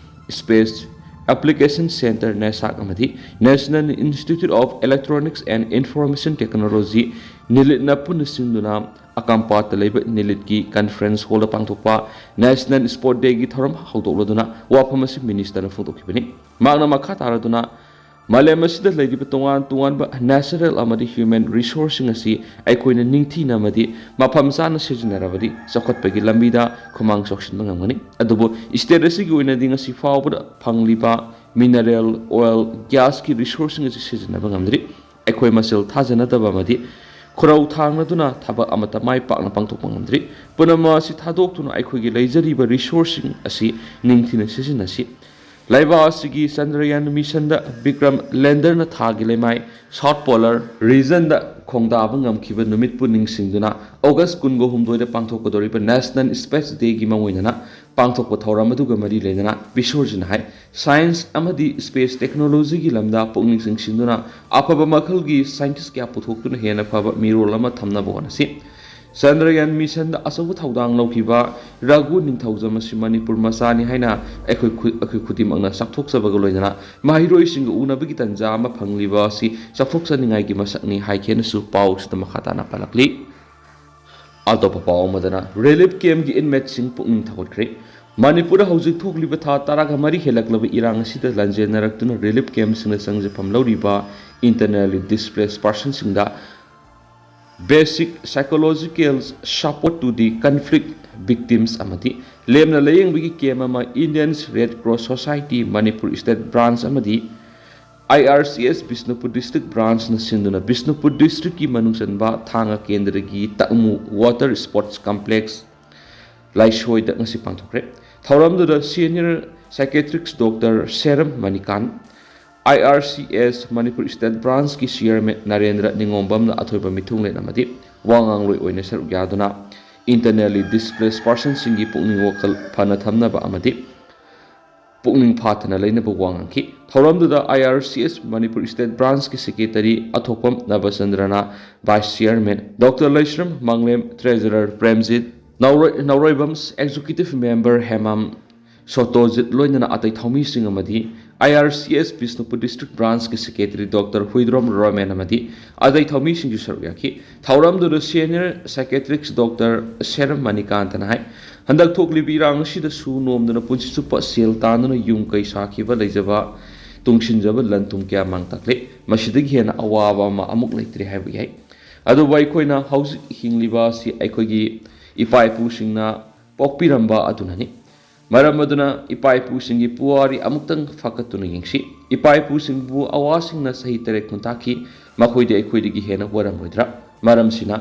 Space Application Centre, ꯅꯦꯁꯥꯛ, ꯑꯃꯗꯤ National Institute of Electronics and Information Technology, ꯅꯤꯂꯤꯠꯅ ꯄꯨꯟꯅ ꯁꯤꯟꯗꯨꯅ ꯑꯀꯥꯝꯄꯥꯠꯇ ꯂꯩꯕ ꯅꯤꯂꯤꯠꯀꯤ conference hall ꯗ ꯄꯥꯡꯊꯣꯛꯄ National Sport Day ꯒꯤ ꯊꯧꯔꯝ ꯍꯧꯗꯣꯛꯂꯗꯨꯅ ꯋꯥꯐꯝ ꯑꯁꯤ ꯃꯤꯅꯤꯁꯇꯔꯅ ꯐꯣꯡꯗꯣꯛꯈꯤꯕꯅꯤ꯫ ꯃꯍꯥꯛꯅ ꯃꯈꯥ ꯇꯥꯔꯗꯨꯅ, ꯃꯥꯂꯦꯝ ꯑꯁꯤꯗ ꯂꯩꯔꯤꯕ ꯇꯣꯉꯥꯟ ꯇꯣꯉꯥꯟꯕ natural ꯑꯃꯗꯤ human resource ꯁꯤꯡ ꯑꯁꯤ ꯑꯩꯈꯣꯏꯅ ꯅꯤꯡꯊꯤꯅ ꯑꯃꯗꯤ ꯃꯐꯝ ꯆꯥꯅ ꯁꯤꯖꯤꯟꯅꯔꯕꯗꯤ ꯆꯥꯎꯈꯠꯄꯒꯤ ꯂꯝꯕꯤꯗ ꯈꯨꯃꯥꯡ ꯆꯥꯎꯁꯤꯟꯕ ꯉꯝꯒꯅꯤ꯫ ꯑꯗꯨꯕꯨ state ꯑꯁꯤꯒꯤ ꯑꯣꯏꯅꯗꯤ ꯉꯁꯤ ꯐꯥꯎꯕꯗ ꯐꯪꯂꯤꯕ mineral, oil, gas ꯀꯤ resource ꯁꯤꯡ ꯑꯁꯤ ꯁꯤꯖꯤꯟꯅꯕ ꯉꯝꯗ꯭ꯔꯤ꯫ ꯑꯩꯈꯣꯏ ꯃꯁꯦꯜ ꯊꯥꯖꯅꯗꯕ ꯑꯃꯗꯤ ꯈꯨꯔꯧ ꯊꯥꯡꯅꯗꯨꯅ ꯊꯕꯛ ꯑꯃꯠꯇ ꯃꯥꯏ ꯄꯥꯛꯅ ꯄꯥꯡꯊꯣꯛꯄ ꯉꯝꯗ꯭ꯔꯤ꯫ ꯄꯨꯝꯅꯃꯛ ꯑꯁꯤ ꯊꯥꯗꯣꯛꯇꯨꯅ ꯑꯩꯈꯣꯏꯒꯤ ꯂꯩꯖꯔꯤꯕ resource ꯁꯤꯡ ꯑꯁꯤ ꯅꯤꯡꯊꯤꯅ ꯁꯤꯖꯤꯟꯅꯁꯤ꯫ ꯂꯩꯕꯥꯛ ꯑꯁꯤꯒꯤ Chandrayaan mission ꯗ Vikram lander ꯅ ꯊꯥꯒꯤ ꯂꯩꯃꯥꯏ South Polar Region ꯗ ꯈꯣꯡꯗꯥꯕ ꯉꯝꯈꯤꯕ ꯅꯨꯃꯤꯠꯄꯨ ꯅꯤꯡꯁꯤꯡꯗꯨꯅ August ꯀꯨꯟꯒ ꯍꯨꯝꯗꯣꯏꯗ ꯄꯥꯡꯊꯣꯛꯀꯗꯧꯔꯤꯕ National Space Day ꯒꯤ ꯃꯥꯡꯑꯣꯏꯅꯅ ꯄꯥꯡꯊꯣꯛꯄ ꯊꯧꯔꯝ ꯑꯗꯨꯒ ꯃꯔꯤ ꯂꯩꯅꯅ ꯕꯤꯁꯣꯔꯖꯤꯅ ꯍꯥꯏ, science ꯑꯃꯗꯤ space technology ꯒꯤ ꯂꯝꯗ ꯄꯨꯛꯅꯤꯡ ꯆꯤꯡꯁꯤꯟꯗꯨꯅ ꯑꯐꯕ ꯃꯈꯜꯒꯤ scientist ꯀꯌꯥ ꯄꯨꯊꯣꯛꯇꯨꯅ ꯍꯦꯟꯅ ꯐꯕ ꯃꯤꯔꯣꯜ ꯑꯃ ꯊꯝꯅꯕ ꯍꯣꯠꯅꯁꯤ꯫ Chandrayaan mission ꯗ ꯑꯆꯧꯕ ꯊꯧꯗꯥꯡ ꯂꯧꯈꯤꯕ ꯔꯘꯨ ꯅꯤꯡꯊꯧꯖꯝ ꯑꯁꯤ ꯃꯅꯤꯄꯨꯔ ꯃꯆꯥꯅꯤ ꯍꯥꯏꯅ ꯑꯩꯈꯣꯏ ꯈꯨ-, ꯑꯩꯈꯣꯏ ꯈꯨꯗꯤꯡꯃꯛꯅ ꯆꯥꯎꯊꯣꯛꯆꯕꯒ ꯂꯣꯏꯅꯅ ꯃꯍꯩꯔꯣꯏꯁꯤꯡꯒ ꯎꯅꯕꯒꯤ ꯇꯥꯟꯖꯥ ꯑꯃ ꯐꯪꯂꯤꯕ ꯑꯁꯤ ꯆꯥꯎꯊꯣꯛꯆꯅꯤꯡꯉꯥꯏꯒꯤ ꯃꯁꯛꯅꯤ ꯍꯥꯏꯈꯤꯅꯁꯨ ꯄꯥꯎꯁꯤꯗ ꯃꯈꯥ ꯇꯥꯅ ꯄꯜꯂꯛꯂꯤ꯫ ꯑꯇꯣꯞꯄ ꯄꯥꯎ ꯑꯃꯗꯅ, relief camp ꯀꯤ inmate ꯁꯤꯡ ꯄꯨꯛꯅꯤꯡ ꯊꯧꯒꯠꯈ꯭ꯔꯦ꯫ ꯃꯅꯤꯄꯨꯔꯗ ꯍꯧꯖꯤꯛ ꯊꯣꯛꯂꯤꯕ ꯊꯥ ꯇꯔꯥꯒ ꯃꯔꯤ ꯍꯦꯜꯂꯛꯂꯕ ꯏꯔꯥꯡ ꯑꯁꯤꯗ ꯂꯥꯟꯖꯦꯟꯅꯔꯛꯇꯨꯅ relief camp ꯁꯤꯡꯗ ꯆꯪꯖꯐꯝ ꯂꯧꯔꯤꯕ internally displaced person ꯁꯤꯡꯗ basic psychological support to the conflict victims ꯑꯃꯗꯤ ꯂꯦꯝꯅ ꯂꯥꯌꯦꯡꯕꯒꯤ camp ꯑꯃ Indian Red Cross Society Manipur State Branch ꯑꯃꯗꯤ I R C S Bishnupur District Branch ꯅ ꯁꯤꯟꯗꯨꯅ ꯕꯤꯁꯅꯨꯄꯨꯔ district ꯀꯤ ꯃꯅꯨꯡ ꯆꯟꯕ ꯊꯥꯡꯒ ꯀꯦꯟꯗ꯭ꯔꯒꯤ ꯇꯛꯃꯨ Water Sports Complex ꯂꯥꯏꯁꯣꯏꯗ ꯉꯁꯤ ꯄꯥꯡꯊꯣꯛꯈ꯭ꯔꯦ꯫ ꯊꯧꯔꯝꯗꯨꯗ senior psychiatrist doctor ꯁꯦꯔꯝ ꯃꯅꯤꯀꯥꯟ, I R C S Manipur State Branch ꯀꯤ chairman ꯅꯔꯦꯟꯗ꯭ꯔ ꯅꯤꯉꯣꯝꯕꯝꯅ ꯑꯊꯣꯏꯕ ꯃꯤꯊꯨꯡꯂꯦꯟ ꯑꯃꯗꯤ ꯋꯥ ꯉꯥꯡꯂꯣꯏ ꯑꯣꯏꯅ ꯁꯔꯨꯛ ꯌꯥꯗꯨꯅ internally displaced person ꯁꯤꯡꯒꯤ ꯄꯨꯛꯅꯤꯡ ꯋꯥꯈꯜ ꯐꯅ ꯊꯝꯅꯕ ꯑꯃꯗꯤ ꯄꯨꯛꯅꯤꯡ ꯐꯥꯊꯅ ꯂꯩꯅꯕ ꯋꯥ ꯉꯥꯡꯈꯤ꯫ ꯊꯧꯔꯝꯗꯨꯗ I R C S Manipur State Branch ꯀꯤ secretary ꯑꯊꯣꯛꯄꯝ ꯅꯕꯆꯟꯗ꯭ꯔꯅ vice chairman, doctor ꯂꯩꯁ꯭ꯔꯝ ꯃꯥꯡꯂꯦꯝ treasurer, Premjit ꯅꯥꯎꯔꯣꯏ-, ꯅꯥꯎꯔꯣꯏꯕꯝ Executive Member Hemam ꯁꯣꯇꯣꯖꯤꯠ ꯂꯣꯏꯅꯅ ꯑꯇꯩ ꯊꯧꯃꯤꯁꯤꯡ ꯑꯃꯗꯤ I R C S Bishnupur District Branchꯀꯤ Secretary Doctor Huidrom Roman ꯑꯃꯗꯤ ꯑꯇꯩ ꯊꯧꯃꯤꯁꯤꯡꯁꯨ ꯁꯔꯨꯛ ꯌꯥꯈꯤ꯫ ꯊꯧꯔꯝꯗꯨꯗ Senior Psychiatrist Doctor ꯁꯦꯔꯝ ꯃꯅꯤꯀꯥꯟꯇꯅ ꯍꯥꯏ, ꯍꯟꯗꯛ ꯊꯣꯛꯂꯤꯕ ꯏꯔꯥꯡ ꯑꯁꯤꯗ ꯁꯨ ꯅꯣꯝꯗꯨꯅ ꯄꯨꯟꯁꯤ ꯆꯨꯞꯄ ꯁꯦꯜ ꯇꯥꯟꯗꯨꯅ ꯌꯨꯝ ꯀꯩ ꯁꯥꯈꯤꯕ ꯂꯩꯖꯕ ꯇꯨꯡꯁꯤꯟꯖꯕ ꯂꯟ ꯊꯨꯝ ꯀꯌꯥ ꯃꯥꯡ ꯇꯥꯛꯂꯦ꯫ ꯃꯁꯤꯗꯒꯤ ꯍꯦꯟꯅ ꯑꯋꯥꯕ ꯑꯃ ꯑꯃꯨꯛ ꯂꯩꯇ꯭ꯔꯦ ꯍꯥꯏꯕ ꯌꯥꯏ꯫ ꯑꯗꯨꯕꯨ ꯑꯩꯈꯣꯏꯅ ꯍꯧꯖꯤꯛ ꯍꯤꯡꯂꯤꯕ ꯑꯁꯤ ꯑꯩꯈꯣꯏꯒꯤ ꯏꯄꯥ ꯏꯄꯨꯁꯤꯡꯅ ꯄꯣꯛꯄꯤꯔꯝꯕ ꯑꯗꯨꯅꯅꯤ꯫ ꯃꯔꯝ ꯑꯗꯨꯅ ꯏꯄꯥ ꯏꯄꯨꯁꯤꯡꯒꯤ ꯄꯨꯋꯥꯔꯤ ꯑꯃꯨꯛꯇꯪ ꯐꯥꯀꯠꯇꯨꯅ ꯌꯦꯡꯁꯤ꯫ ꯏꯄꯥ ꯏꯄꯨꯁꯤꯡꯕꯨ ꯑꯋꯥꯁꯤꯡꯅ ꯆꯍꯤ ꯇꯔꯦꯠ ꯈꯨꯟꯇꯥꯛꯈꯤ꯫ ꯃꯈꯣꯏꯗꯤ ꯑꯩꯈꯣꯏꯗꯒꯤ ꯍꯦꯟꯅ ꯋꯥꯔꯝꯂꯣꯏꯗ꯭ꯔꯥ? ꯃꯔꯝꯁꯤꯅ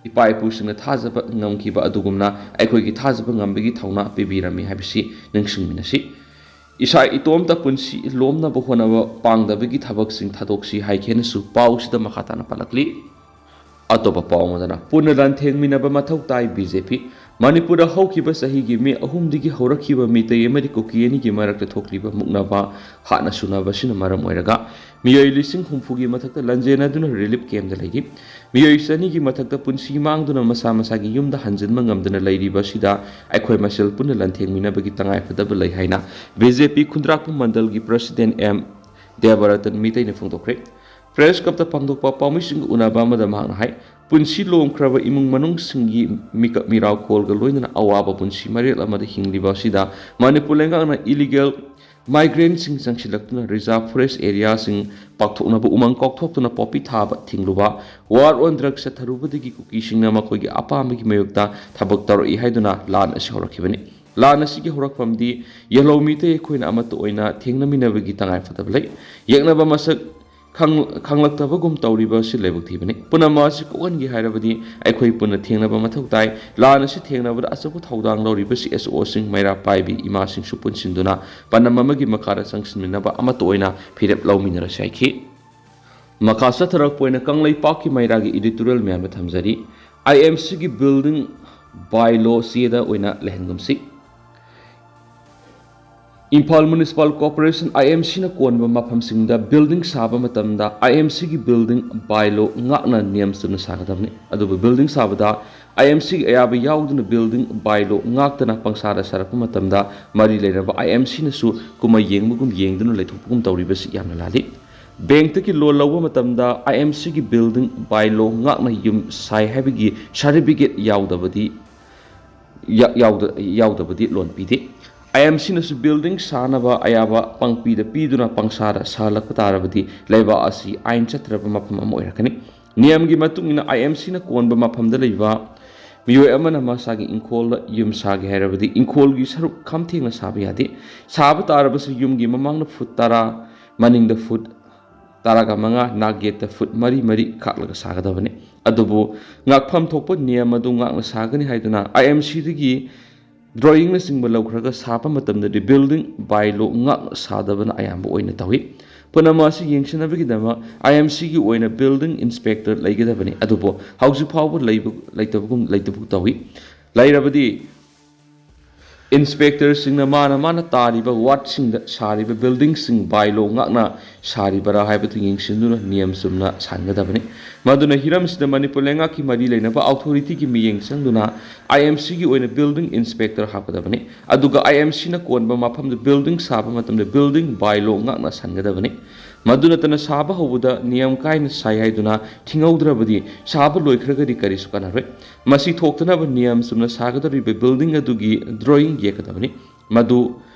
ꯏꯄꯥ ꯏꯄꯨꯁꯤꯡꯅ ꯊꯥꯖꯕ ꯉꯝꯈꯤꯕ ꯑꯗꯨꯒꯨꯝꯅ ꯑꯩꯈꯣꯏꯒꯤ ꯊꯥꯖꯕ ꯉꯝꯕꯒꯤ ꯊꯧꯅꯥ ꯄꯤꯕꯤꯔꯝꯃꯤ ꯍꯥꯏꯕꯁꯤ ꯅꯤꯡꯁꯤꯡꯃꯤꯟꯅꯁꯤ꯫ ꯏꯁꯥ ꯏꯇꯣꯝꯇ ꯄꯨꯟꯁꯤ ꯂꯣꯝꯅꯕ ꯍꯣꯠꯅꯕ ꯄꯥꯡꯗꯕꯒꯤ ꯊꯕꯛꯁꯤꯡ ꯊꯥꯗꯣꯛꯁꯤ ꯍꯥꯏꯈꯤꯅꯁꯨ ꯄꯥꯎꯁꯤꯗ ꯃꯈꯥ ꯇꯥꯅ ꯄꯜꯂꯛꯂꯤ꯫ ꯑꯇꯣꯞꯄ ꯄꯥꯎ ꯑꯃꯗꯅ, ꯄꯨꯟꯅ ꯂꯥꯟꯊꯦꯡꯃꯤꯟꯅꯕ ꯃꯊꯧ ꯇꯥꯏ꯫ B J P꯫ ꯃꯅꯤꯄꯨꯔꯗ ꯍꯧꯈꯤꯕ ꯆꯍꯤꯒꯤ ꯃꯦ ꯑꯍꯨꯝꯗꯒꯤ ꯍꯧꯔꯛꯈꯤꯕ ꯃꯤꯇꯩ ꯑꯃꯗꯤ ꯀꯨꯀꯤ ꯑꯅꯤꯒꯤ ꯃꯔꯛꯇ ꯊꯣꯛꯂꯤꯕ ꯃꯨꯛꯅꯕ ꯍꯥꯠꯅ ꯁꯨꯅꯕꯁꯤꯅ ꯃꯔꯝ ꯑꯣꯏꯔꯒ ꯃꯤꯑꯣꯏ ꯂꯤꯁꯤꯡ ꯍꯨꯝꯐꯨꯒꯤ ꯃꯊꯛꯇ ꯂꯟꯖꯦꯟꯅꯗꯨꯅ relief campꯇ ꯂꯩꯔꯤ꯫ ꯃꯤꯑꯣꯏ ꯆꯅꯤꯒꯤ ꯃꯊꯛꯇ ꯄꯨꯟꯁꯤ ꯃꯥꯡꯗꯨꯅ ꯃꯁꯥ ꯃꯁꯥꯒꯤ ꯌꯨꯝꯗ ꯍꯟꯖꯤꯟꯕ ꯉꯝꯗꯅ ꯂꯩꯔꯤꯕ ꯑꯁꯤꯗ ꯑꯩꯈꯣꯏ ꯃꯁꯦꯜ ꯄꯨꯟꯅ ꯂꯥꯟꯊꯦꯡꯃꯤꯟꯅꯕꯒꯤ ꯇꯉꯥꯏꯐꯗꯕ ꯂꯩ ꯍꯥꯏꯅ B J P ꯈꯨꯟꯗ꯭ꯔꯥꯛꯄꯝ ꯃꯟꯗꯜꯒꯤ President M ꯗꯦꯕꯔꯇꯟ ꯃꯤꯇꯩꯅ ꯐꯣꯡꯗꯣꯛꯈ꯭ꯔꯦ꯫ Press Clubꯇ ꯄꯥꯡꯊꯣꯛꯄ ꯄꯥꯎꯃꯤꯁꯤꯡꯒ ꯎꯅꯕ ꯑꯃꯗ ꯃꯍꯥꯛꯅ ꯍꯥꯏ, ꯄꯨꯟꯁꯤ ꯂꯣꯝꯈ꯭ꯔꯕ ꯏꯃꯨꯡ ꯃꯅꯨꯡꯁꯤꯡꯒꯤ ꯃꯤꯀꯞ ꯃꯤꯔꯥꯎ ꯀꯣꯜꯒ ꯂꯣꯏꯅꯅ ꯑꯋꯥꯕ ꯄꯨꯟꯁꯤ ꯃꯔꯦꯜ ꯑꯃꯗ ꯍꯤꯡꯂꯤꯕ ꯑꯁꯤꯗ ꯃꯅꯤꯄꯨꯔ ꯂꯩꯉꯥꯛꯅ illegal migrantꯁꯤꯡ ꯆꯪꯁꯤꯜꯂꯛꯇꯨꯅ reserve forest areaꯁꯤꯡ ꯄꯥꯛꯊꯣꯛꯅꯕ ꯎꯃꯪ ꯀꯣꯛꯊꯣꯛꯇꯨꯅ ꯄꯣꯄꯤ ꯊꯥꯕ ꯊꯤꯡꯂꯨꯕ, war on drugs ꯆꯠꯊꯔꯨꯕꯗꯒꯤ ꯀꯨꯀꯤꯁꯤꯡꯅ ꯃꯈꯣꯏꯒꯤ ꯑꯄꯥꯝꯕꯒꯤ ꯃꯥꯌꯣꯛꯇ ꯊꯕꯛ ꯇꯧꯔꯛꯏ ꯍꯥꯏꯗꯨꯅ ꯂꯥꯟ ꯑꯁꯤ ꯍꯧꯔꯛꯈꯤꯕꯅꯤ꯫ ꯂꯥꯟ ꯑꯁꯤꯒꯤ ꯍꯧꯔꯛꯐꯝꯗꯤ ꯌꯦꯜꯍꯧ ꯃꯤꯇꯩ ꯑꯩꯈꯣꯏꯅ ꯑꯃꯠꯇ ꯑꯣꯏꯅ ꯊꯦꯡꯅꯃꯤꯟꯅꯕꯒꯤ ꯇꯉꯥꯏꯐꯗꯕ ꯂꯩ꯫ ꯌꯦꯛꯅꯕ ꯃꯁꯛ ꯈꯪ-, ꯈꯪꯂꯛꯇꯕꯒꯨꯝ ꯇꯧꯔꯤꯕ ꯑꯁꯤ ꯂꯥꯏꯕꯛ ꯊꯤꯕꯅꯤ꯫ ꯄꯨꯝꯅꯃꯛ ꯑꯁꯤ ꯀꯣꯛꯍꯟꯒꯦ ꯍꯥꯏꯔꯕꯗꯤ ꯑꯩꯈꯣꯏ ꯄꯨꯟꯅ ꯊꯦꯡꯅꯕ ꯃꯊꯧ ꯇꯥꯏ꯫ ꯂꯥꯟ ꯑꯁꯤ ꯊꯦꯡꯅꯕꯗ ꯑꯆꯧꯕ ꯊꯧꯗꯥꯡ ꯂꯧꯔꯤꯕ C S Oꯁꯤꯡ, ꯃꯩꯔꯥ ꯄꯥꯏꯕꯤ ꯏꯃꯥꯁꯤꯡꯁꯨ ꯄꯨꯟꯁꯤꯟꯗꯨꯅ ꯄꯥꯟꯗꯝ ꯑꯃꯒꯤ ꯃꯈꯥꯗ ꯆꯪꯁꯤꯟꯃꯤꯟꯅꯕ ꯑꯃꯠꯇ ꯑꯣꯏꯅ ꯐꯤꯔꯦꯞ ꯂꯧꯃꯤꯟꯅꯔꯁꯤ ꯍꯥꯏꯈꯤ꯫ ꯃꯈꯥ ꯆꯠꯊꯔꯛꯄ ꯑꯣꯏꯅ ꯀꯪꯂꯩꯄꯥꯛꯀꯤ ꯃꯩꯔꯥꯒꯤ editorial ꯃꯌꯥꯝꯗ ꯊꯝꯖꯔꯤ꯫ I M Cꯒꯤ building by law ꯆꯦꯗ ꯑꯣꯏꯅ ꯂꯩꯍꯟꯒꯨꯝꯁꯤ꯫ ꯏꯝꯐꯥꯜ ꯃ꯭ꯌꯨꯅꯤꯁꯤꯄꯥꯜ ꯀꯣꯔꯄꯣꯔꯦꯁꯟ, IMCꯅ ꯀꯣꯟꯕ ꯃꯐꯝꯁꯤꯡꯗ building ꯁꯥꯕ ꯃꯇꯝꯗ IMCꯒꯤ building bylaw ꯉꯥꯛꯅ ꯅꯤꯌꯝ ꯆꯨꯝꯅ ꯁꯥꯒꯗꯕꯅꯤ꯫ ꯑꯗꯨꯕꯨ building ꯁꯥꯕꯗ IMCꯒꯤ ꯑꯌꯥꯕ ꯌꯥꯎꯗꯅ building bylaw ꯉꯥꯛꯇꯅ ꯄꯪꯁꯥꯗ ꯁꯥꯔꯛꯄ ꯃꯇꯝꯗ ꯃꯔꯤ ꯂꯩꯅꯕ IMCꯅꯁꯨ ꯀꯨꯝꯍꯩ ꯌꯦꯡꯕꯒꯨꯝ ꯌꯦꯡꯗꯨꯅ ꯂꯩꯊꯣꯛꯄꯒꯨꯝ ꯇꯧꯔꯤꯕꯁꯤ ꯌꯥꯝꯅ ꯂꯥꯜꯂꯤ꯫ ꯕꯦꯡꯛꯇꯒꯤ loan ꯂꯧꯕ ꯃꯇꯝꯗ IMCꯒꯤ building bylaw ꯉꯥꯛꯅ ꯌꯨꯝ ꯁꯥꯏ ꯍꯥꯏꯕꯒꯤ certificate ꯌꯥꯎꯗꯕꯗꯤ, ꯌꯥ-, ꯌꯥꯎꯗ-, ꯌꯥꯎꯗꯕꯗꯤ loan ꯄꯤꯗꯦ꯫ IMCꯅꯁꯨ building ꯁꯥꯅꯕ ꯑꯌꯥꯕ ꯄꯪꯄꯤꯗ ꯄꯤꯗꯨꯅ ꯄꯪꯁꯥꯗ ꯁꯥꯍꯜꯂꯛꯄ ꯇꯥꯔꯕꯗꯤ ꯂꯩꯕꯥꯛ ꯑꯁꯤ ꯑꯥꯏꯟ ꯆꯠꯇ꯭ꯔꯕ ꯃꯐꯝ ꯑꯃ ꯑꯣꯏꯔꯛꯀꯅꯤ꯫ ꯅꯤꯌꯝꯒꯤ ꯃꯇꯨꯡ ꯏꯟꯅ IMCꯅ ꯀꯣꯟꯕ ꯃꯐꯝꯗ ꯂꯩꯕ ꯃꯤꯑꯣꯏ ꯑꯃꯅ ꯃꯁꯥꯒꯤ ꯏꯪꯈꯣꯜꯗ ꯌꯨꯝ ꯁꯥꯒꯦ ꯍꯥꯏꯔꯕꯗꯤ ꯏꯪꯈꯣꯜꯒꯤ ꯁꯔꯨꯛ ꯈꯝ ꯊꯦꯡꯅ ꯁꯥꯕ ꯌꯥꯗꯦ꯫ ꯁꯥꯕ ꯇꯥꯔꯕꯁꯨ ꯌꯨꯝꯒꯤ ꯃꯃꯥꯡꯗ ꯐꯨꯠ ꯇꯔꯥ, ꯃꯅꯤꯡꯗ ꯐꯨꯠ ꯇꯔꯥꯒ ꯃꯉꯥ, ꯅꯥꯛ ꯌꯦꯠꯇ ꯐꯨꯠ ꯃꯔꯤ ꯃꯔꯤ ꯈꯥꯛꯂꯒ ꯁꯥꯒꯗꯕꯅꯤ꯫ ꯑꯗꯨꯕꯨ ꯉꯥꯛꯐꯝ ꯊꯣꯛꯄ ꯅꯤꯌꯝ ꯑꯗꯨ ꯉꯥꯛꯅ ꯁꯥꯒꯅꯤ ꯍꯥꯏꯗꯨꯅ IMCꯗꯒꯤ drawingꯅꯆꯤꯡꯕ ꯂꯧꯈ꯭ꯔꯒ ꯁꯥꯕ ꯃꯇꯝꯗꯗꯤ building bylaw ꯉꯥꯛꯅ ꯁꯥꯗꯕꯅ ꯑꯌꯥꯝꯕ ꯑꯣꯏꯅ ꯇꯧꯏ꯫ ꯄꯨꯝꯅꯃꯛ ꯑꯁꯤ ꯌꯦꯡꯁꯤꯟꯅꯕꯒꯤꯗꯃꯛ IMCꯒꯤ ꯑꯣꯏꯅ building inspector ꯂꯩꯒꯗꯕꯅꯤ꯫ ꯑꯗꯨꯕꯨ ꯍꯧꯖꯤꯛ ꯐꯥꯎꯕ ꯂꯩꯕ, ꯂꯩꯇꯕꯒꯨꯝ, ꯂꯩꯇꯕꯒꯨꯝ ꯇꯧꯏ꯫ ꯂꯩꯔꯕꯗꯤ inspectorꯁꯤꯡꯅ ꯃꯥꯅ ꯃꯥꯅ ꯇꯥꯔꯤꯕ wardꯁꯤꯡꯗ ꯁꯥꯔꯤꯕ buildingꯁꯤꯡ bylaw ꯉꯥꯛꯅ ꯁꯥꯔꯤꯕꯔꯥ ꯍꯥꯏꯕꯗꯨ ꯌꯦꯡꯁꯤꯟꯗꯨꯅ ꯅꯤꯌꯝ ꯆꯨꯝꯅ ꯁꯥꯟꯒꯗꯕꯅꯤ꯫ ꯃꯗꯨꯅ ꯍꯤꯔꯝꯁꯤꯗ ꯃꯅꯤꯄꯨꯔ ꯂꯩꯉꯥꯛꯀꯤ ꯃꯔꯤ ꯂꯩꯅꯕ authorityꯒꯤ ꯃꯤꯠꯌꯦꯡ ꯆꯪꯗꯨꯅ IMCꯒꯤ ꯑꯣꯏꯅ building inspector ꯍꯥꯞꯀꯗꯕꯅꯤ꯫ ꯑꯗꯨꯒ IMCꯅ ꯀꯣꯟꯕ ꯃꯐꯝꯗ building ꯁꯥꯕ ꯃꯇꯝꯗ building bylaw ꯉꯥꯛꯅ ꯁꯥꯟꯒꯗꯕꯅꯤ꯫ ꯃꯗꯨ ꯅꯠꯇꯅ ꯁꯥꯕ ꯍꯧꯕꯗ ꯅꯤꯌꯝ ꯀꯥꯏꯅ ꯁꯥꯏ ꯍꯥꯏꯗꯨꯅ ꯊꯤꯡꯍꯧꯗ꯭ꯔꯕꯗꯤ ꯁꯥꯕ ꯂꯣꯏꯈ꯭ꯔꯒꯗꯤ ꯀꯔꯤꯁꯨ ꯀꯥꯟꯅꯔꯣꯏ꯫ ꯃꯁꯤ ꯊꯣꯛꯇꯅꯕ ꯅꯤꯌꯝ ꯆꯨꯝꯅ ꯁꯥꯒꯗꯧꯔꯤꯕ building ꯑꯗꯨꯒꯤ drawing ꯌꯦꯛꯀꯗꯕꯅꯤ꯫ ꯃꯗꯨ,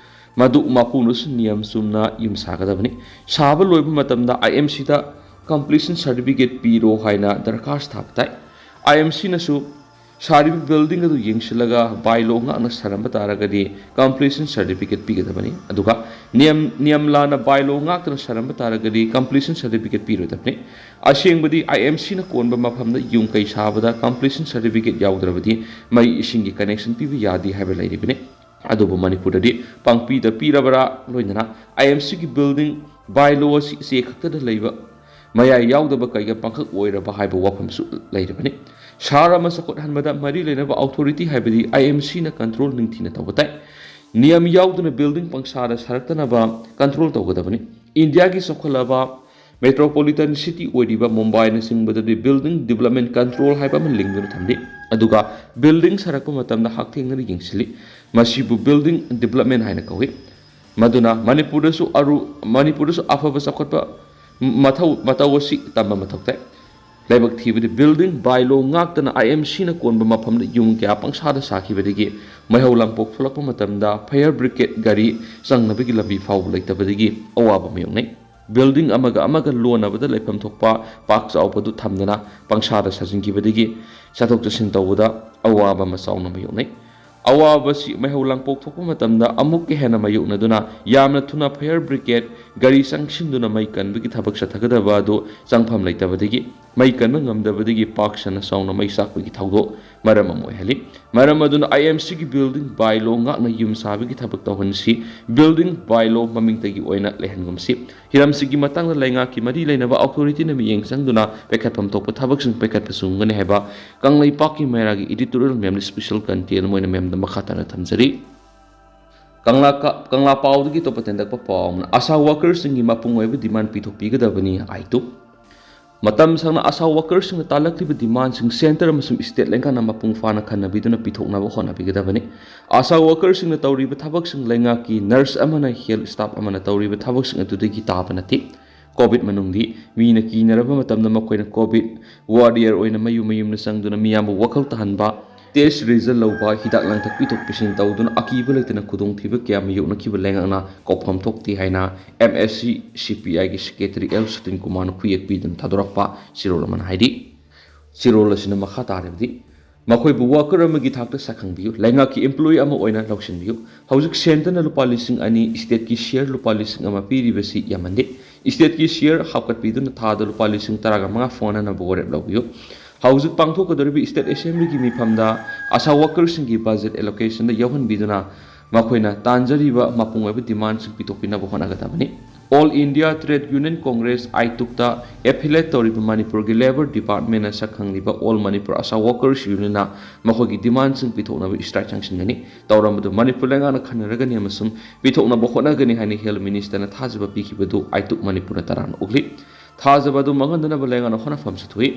ꯃꯗꯨ ꯃꯄꯨꯅꯁꯨ ꯅꯤꯌꯝ ꯆꯨꯝꯅ ꯌꯨꯝ ꯁꯥꯒꯗꯕꯅꯤ꯫ ꯁꯥꯕ ꯂꯣꯏꯕ ꯃꯇꯝꯗ IMCꯗ completion certificate ꯄꯤꯔꯣ ꯍꯥꯏꯅ ꯗꯔꯈꯥꯁ ꯊꯥꯕ ꯇꯥꯏ꯫ IMCꯅꯁꯨ ꯁꯥꯔꯤꯕ building ꯑꯗꯨ ꯌꯦꯡꯁꯤꯜꯂꯒ bylaw ꯉꯥꯛꯅ ꯁꯥꯔꯝꯕ ꯇꯥꯔꯒꯗꯤ completion certificate ꯄꯤꯒꯗꯕꯅꯤ꯫ ꯑꯗꯨꯒ ꯅꯤꯌꯝ, ꯅꯤꯌꯝ ꯂꯥꯟꯅ bylaw ꯉꯥꯛꯇꯅ ꯁꯥꯔꯝꯕ ꯇꯥꯔꯒꯗꯤ completion certificate ꯄꯤꯔꯣꯏꯗꯕꯅꯤ꯫ ꯑꯁꯦꯡꯕꯗꯤ IMCꯅ ꯀꯣꯟꯕ ꯃꯐꯝꯗ ꯌꯨꯝ ꯀꯩ ꯁꯥꯕꯗ completion certificate ꯌꯥꯎꯗ꯭ꯔꯕꯗꯤ ꯃꯩ ꯏꯁꯤꯡꯒꯤ connection ꯄꯤꯕ ꯌꯥꯗꯦ ꯍꯥꯏꯕ ꯂꯩꯔꯤꯕꯅꯤ꯫ ꯑꯗꯨꯕꯨ ꯃꯅꯤꯄꯨꯔꯗꯗꯤ ꯄꯪꯄꯤꯗ ꯄꯤꯔꯕ꯭ꯔꯥ, ꯂꯣꯏꯅꯅ IMCꯒꯤ building bylaw ꯑꯁꯤ ꯏꯆꯦ ꯈꯛꯇꯗ ꯂꯩꯕ, ꯃꯌꯥꯏ ꯌꯥꯎꯗꯕ ꯀꯩꯒ ꯄꯪꯈꯛ ꯑꯣꯏꯔꯕ ꯍꯥꯏꯕ ꯋꯥꯐꯝꯁꯨ ꯂꯩꯔꯤꯕꯅꯤ꯫ ꯁꯍꯔ ꯑꯃ ꯆꯥꯎꯈꯠꯍꯟꯕꯗ ꯃꯔꯤ ꯂꯩꯅꯕ authority ꯍꯥꯏꯕꯗꯤ IMCꯅ control ꯅꯤꯡꯊꯤꯅ ꯇꯧꯕ ꯇꯥꯏ꯫ ꯅꯤꯌꯝ ꯌꯥꯎꯗꯅ ꯕꯤꯜꯗꯤꯡ ꯄꯪꯁꯥꯗ ꯁꯥꯔꯛꯇꯅꯕ ꯀꯟꯇ꯭ꯔꯣꯜ ꯇꯧꯒꯗꯕꯅꯤ꯫ ꯏꯟꯗꯤꯌꯥꯒꯤ ꯆꯥꯎꯈꯠꯂꯕ ꯃꯦꯇ꯭ꯔꯣꯄꯣꯂꯤꯇꯟ ꯁꯤꯇꯤ ꯑꯣꯏꯔꯤꯕ ꯃꯨꯝꯕꯥꯏꯅꯆꯤꯡꯕꯗꯗꯤ ꯕꯤꯜꯗꯤꯡ ꯗꯤꯕꯂꯞꯃꯦꯟ ꯀꯟꯇ꯭ꯔꯣꯜ ꯍꯥꯏꯕ ꯑꯃ ꯂꯤꯡꯗꯨꯅ ꯊꯝꯂꯤ꯫ ꯑꯗꯨꯒ ꯕꯤꯜꯗꯤꯡ ꯁꯥꯔꯛꯄ ꯃꯇꯝꯗ ꯍꯛꯊꯦꯡꯅꯅ ꯌꯦꯡꯁꯤꯜꯂꯤ꯫ ꯃꯁꯤꯕꯨ ꯕꯤꯜꯗꯤꯡ ꯗꯤꯕꯂꯞꯃꯦꯟ ꯍꯥꯏꯅ ꯀꯧꯏ꯫ ꯃꯗꯨꯅ ꯃꯅꯤꯄꯨꯔꯗꯁꯨ ꯑꯔꯨ-, ꯃꯅꯤꯄꯨꯔꯗꯁꯨ ꯑꯐꯕ ꯆꯥꯎꯈꯠꯄ ꯃꯊꯧ, ꯃꯇꯧ ꯑꯁꯤ ꯇꯝꯕ ꯃꯊꯧ ꯇꯥꯏ꯫ ꯂꯥꯏꯕꯛ ꯊꯤꯕꯗꯤ, ꯕꯤꯜꯗꯤꯡ ꯕꯥꯏꯂꯣ ꯉꯥꯛꯇꯅ ꯑꯥꯏ ꯑꯦꯝ ꯁꯤꯅ ꯀꯣꯟꯕ ꯃꯐꯝꯗ ꯌꯨꯝ ꯀꯌꯥ ꯄꯪꯁꯥꯗ ꯁꯥꯈꯤꯕꯗꯒꯤ ꯃꯩꯍꯧ ꯂꯥꯡꯄꯣꯛ ꯊꯣꯛꯂꯛꯄ ꯃꯇꯝꯗ ꯐꯥꯌꯔ ꯕ꯭ꯔꯤꯒꯦꯗ ꯒꯥꯔꯤ ꯆꯪꯅꯕꯒꯤ ꯂꯝꯕꯤ ꯐꯥꯎꯕ ꯂꯩꯇꯕꯗꯒꯤ ꯑꯋꯥꯕ ꯃꯥꯌꯣꯛꯅꯩ꯫ ꯕꯤꯜꯗꯤꯡ ꯑꯃꯒ ꯑꯃꯒ ꯂꯣꯟꯅꯕꯗ ꯂꯩꯐꯝ ꯊꯣꯛꯄ ꯄꯥꯛ ꯆꯥꯎꯕꯗꯨ ꯊꯝꯗꯅ ꯄꯪꯁꯥꯗ ꯁꯥꯖꯤꯟꯈꯤꯕꯗꯒꯤ ꯆꯠꯊꯣꯛ ꯆꯠꯁꯤꯟ ꯇꯧꯕꯗ ꯑꯋꯥꯕ ꯑꯃ ꯆꯥꯎꯅ ꯃꯥꯌꯣꯛꯅꯩ꯫ ꯑꯋꯥꯕꯁꯤ ꯃꯩꯍꯧ ꯂꯥꯡꯄꯣꯛ ꯊꯣꯛꯄ ꯃꯇꯝꯗ ꯑꯃꯨꯛꯀ ꯍꯦꯟꯅ ꯃꯥꯌꯣꯛꯅꯗꯨꯅ ꯌꯥꯝꯅ ꯊꯨꯅ ꯐꯥꯌꯔ ꯕ꯭ꯔꯤꯒꯦꯗ ꯒꯥꯔꯤ ꯆꯪꯁꯤꯟꯗꯨꯅ ꯃꯩ ꯀꯟꯕꯒꯤ ꯊꯕꯛ ꯆꯠꯊꯒꯗꯕ ꯑꯗꯨ ꯆꯪꯐꯝ ꯂꯩꯇꯕꯗꯒꯤ, ꯃꯩ ꯀꯟꯕ ꯉꯝꯗꯕꯗꯒꯤ ꯄꯥꯛ ꯁꯟꯅ ꯆꯥꯎꯅ ꯃꯩ ꯆꯥꯛꯄꯒꯤ ꯊꯧꯗꯣꯛ ꯃꯔꯝ ꯑꯃ ꯑꯣꯏꯍꯜꯂꯤ꯫ ꯃꯔꯝ ꯑꯗꯨꯅ ꯑꯥꯏ ꯑꯦꯝ ꯁꯤꯒꯤ ꯕꯤꯜꯗꯤꯡ ꯕꯥꯏꯂꯣ ꯉꯥꯛꯅ ꯌꯨꯝ ꯁꯥꯕꯒꯤ ꯊꯕꯛ ꯇꯧꯍꯟꯁꯤ꯫ ꯕꯤꯜꯗꯤꯡ ꯕꯥꯏꯂꯣ ꯃꯃꯤꯡꯇꯒꯤ ꯑꯣꯏꯅ ꯂꯩꯍꯟꯒꯨꯝꯁꯤ꯫ ꯍꯤꯔꯝꯁꯤꯒꯤ ꯃꯇꯥꯡꯗ ꯂꯩꯉꯥꯛꯀꯤ ꯃꯔꯤ ꯂꯩꯅꯕ ꯑꯣꯊꯣꯔꯤꯇꯤꯅ ꯃꯤꯠꯌꯦꯡ ꯆꯪꯗꯨꯅ ꯄꯥꯏꯈꯠꯐꯝ ꯊꯣꯛꯄ ꯊꯕꯛꯁꯤꯡ ꯄꯥꯏꯈꯠꯄ ꯆꯨꯝꯒꯅꯤ ꯍꯥꯏꯕ ꯀꯪꯂꯩꯄꯥꯛꯀꯤ ꯃꯩꯔꯥꯒꯤ ꯏꯗꯤꯇꯣꯔꯤꯌꯦꯜ ꯃꯌꯥꯝꯗ ꯁ꯭ꯄꯦꯁꯦꯜ ꯀꯟꯇꯦꯟ ꯑꯃ ꯑꯣꯏꯅ ꯃꯌꯥꯝꯗ ꯃꯈꯥ ꯇꯥꯅ ꯊꯝꯖꯔꯤ꯫ ꯀꯪꯂꯥ ꯀ-, ꯀꯪꯂꯥ ꯄꯥꯎꯗꯒꯤ ꯑꯇꯣꯞꯄ ꯇꯦꯟꯗꯛꯄ ꯄꯥꯎ ꯑꯃꯅ, ꯑꯁꯥ ꯋꯥꯀꯔꯁꯤꯡꯒꯤ ꯃꯄꯨꯡ ꯑꯣꯏꯕ ꯗꯤꯃꯥꯟ ꯄꯤꯊꯣꯛꯄꯤꯒꯗꯕꯅꯤ, ꯑꯥꯏ ꯇꯨ꯫ ꯃꯇꯝ ꯁꯥꯡꯅ ꯑꯁꯥ ꯋꯥꯀꯔꯁꯤꯡꯅ ꯇꯥꯜꯂꯛꯂꯤꯕ ꯗꯤꯃꯥꯟꯁꯤꯡ ꯁꯦꯟꯇꯔ ꯑꯃꯁꯨꯡ ꯁ꯭ꯇꯦꯠ ꯂꯩꯉꯥꯛꯅ ꯃꯄꯨꯡ ꯐꯥꯅ ꯈꯟꯅꯕꯤꯗꯨꯅ ꯄꯤꯊꯣꯛꯅꯕ ꯍꯣꯠꯅꯕꯤꯒꯗꯕꯅꯤ꯫ ꯑꯁꯥ ꯋꯥꯀꯔꯁꯤꯡꯅ ꯇꯧꯔꯤꯕ ꯊꯕꯛꯁꯤꯡ ꯂꯩꯉꯥꯛꯀꯤ ꯅꯔꯁ ꯑꯃꯅ ꯍꯦꯜꯊ ꯁ꯭ꯇꯥꯐ ꯑꯃꯅ ꯇꯧꯔꯤꯕ ꯊꯕꯛꯁꯤꯡ ꯑꯗꯨꯗꯒꯤ ꯇꯥꯕ ꯅꯠꯇꯦ꯫ ꯀꯣꯚꯤꯗ ꯃꯅꯨꯡꯗꯤ ꯃꯤꯅ ꯀꯤꯅꯔꯕ ꯃꯇꯝꯗ ꯃꯈꯣꯏꯅ ꯀꯣꯚꯤꯗ ꯋꯥꯔꯤꯌꯔ ꯑꯣꯏꯅ ꯃꯌꯨꯝ ꯃꯌꯨꯝꯗ ꯆꯪꯗꯨꯅ ꯃꯤꯌꯥꯝꯕꯨ ꯋꯥꯈꯜ ꯇꯥꯍꯟꯕ, ꯇꯦꯁ ꯔꯤꯖꯜ ꯂꯧꯕ, ꯍꯤꯗꯥꯛ ꯂꯥꯡꯊꯛ ꯄꯤꯊꯣꯛ ꯄꯤꯁꯤꯟ ꯇꯧꯗꯨꯅ ꯑꯀꯤꯕ ꯂꯩꯇꯅ ꯈꯨꯗꯣꯡꯊꯤꯕ ꯀꯌꯥ ꯃꯥꯌꯣꯛꯅꯈꯤꯕ ꯂꯩꯉꯥꯛꯅ ꯀꯣꯛꯐꯝ ꯊꯣꯛꯇꯦ ꯍꯥꯏꯅ ꯑꯦꯝ ꯑꯦꯁ ꯁꯤ ꯁꯤ ꯄꯤ ꯑꯥꯏꯒꯤ ꯁꯦꯀ꯭ꯔꯦꯇꯔꯤ ꯑꯦꯜ ꯁꯇꯤꯟ ꯀꯨꯃꯥꯔꯅ ꯈꯨꯌꯦꯛ ꯄꯤꯗꯨꯅ ꯊꯥꯗꯣꯔꯛꯄ ꯆꯦꯔꯣꯜ ꯑꯃꯅ ꯍꯥꯏꯔꯤ꯫ ꯆꯦꯔꯣꯜ ꯑꯁꯤꯅ ꯃꯈꯥ ꯇꯥꯔꯕꯗꯤ, ꯃꯈꯣꯏꯕꯨ ꯋꯥꯀꯔ ꯑꯃꯒꯤ ꯊꯥꯛꯇ ꯁꯛꯈꯪꯕꯤꯌꯨ, ꯂꯩꯉꯥꯛꯀꯤ ꯏꯝꯄ꯭ꯂꯣꯌꯤ ꯑꯃ ꯑꯣꯏꯅ ꯂꯧꯁꯤꯟꯕꯤꯌꯨ꯫ ꯍꯧꯖꯤꯛ ꯁꯦꯟꯇꯔꯅ ꯂꯨꯄꯥ ꯂꯤꯁꯤꯡ ꯑꯅꯤ, ꯁ꯭ꯇꯦꯠꯀꯤ ꯁꯤꯌꯔ ꯂꯨꯄꯥ ꯂꯤꯁꯤꯡ ꯑꯃ ꯄꯤꯔꯤꯕꯁꯤ ꯌꯥꯝꯃꯟꯗꯦ꯫ ꯁ꯭ꯇꯦꯠꯀꯤ ꯁꯤꯌꯔ ꯍꯥꯞꯀꯠꯄꯤꯗꯨꯅ ꯊꯥꯗ ꯂꯨꯄꯥ ꯂꯤꯁꯤꯡ ꯇꯔꯥꯒ ꯃꯉꯥ ꯐꯪꯍꯟꯅꯕ ꯋꯥꯔꯦꯞ ꯂꯧꯕꯤꯌꯨ꯫ ꯍꯧꯖꯤꯛ ꯄꯥꯡꯊꯣꯛꯀꯗꯧꯔꯤꯕ ꯁ꯭ꯇꯦꯠ ꯑꯦꯁꯦꯝꯕ꯭ꯂꯤꯒꯤ ꯃꯤꯐꯝꯗ ꯑꯁꯥ ꯋꯥꯀꯔꯁꯤꯡꯒꯤ ꯕꯖꯦꯠ ꯑꯦꯂꯣꯀꯦꯁꯟꯗ ꯌꯥꯎꯍꯟꯕꯤꯗꯨꯅ ꯃꯈꯣꯏꯅ ꯇꯥꯟꯖꯔꯤꯕ ꯃꯄꯨꯡ ꯑꯣꯏꯕ ꯗꯤꯃꯥꯟꯁꯤꯡ ꯄꯤꯊꯣꯛꯄꯤꯅꯕ ꯍꯣꯠꯅꯒꯗꯕꯅꯤ꯫ All India Trade Union Congress, ꯑꯥꯏꯇꯨꯛꯇ affiliate ꯇꯧꯔꯤꯕ ꯃꯅꯤꯄꯨꯔꯒꯤ Labour Department ꯅ ꯁꯛꯈꯪꯂꯤꯕ All Manipur ASHA Workers Union ꯅ ꯃꯈꯣꯏꯒꯤ demand ꯁꯤꯡ ꯄꯤꯊꯣꯛꯅꯕ strike ꯆꯪꯁꯤꯟꯒꯅꯤ꯫ ꯇꯧꯔꯝꯕꯗꯨ ꯃꯅꯤꯄꯨꯔ ꯂꯩꯉꯥꯛꯅ ꯈꯟꯅꯔꯒꯅꯤ ꯑꯃꯁꯨꯡ ꯄꯤꯊꯣꯛꯅꯕ ꯍꯣꯠꯅꯒꯅꯤ ꯍꯥꯏꯅ Health Minister ꯅ ꯊꯥꯖꯕ ꯄꯤꯈꯤꯕꯗꯨ ꯑꯥꯏꯇꯨꯛ ꯃꯅꯤꯄꯨꯔꯅ ꯇꯔꯥꯝꯅ ꯑꯣꯛꯂꯤ꯫ ꯊꯥꯖꯕ ꯑꯗꯨ ꯃꯥꯡꯍꯟꯗꯅꯕ ꯂꯩꯉꯥꯛꯅ ꯍꯣꯠꯅꯐꯝꯁꯨ ꯊꯣꯛꯏ꯫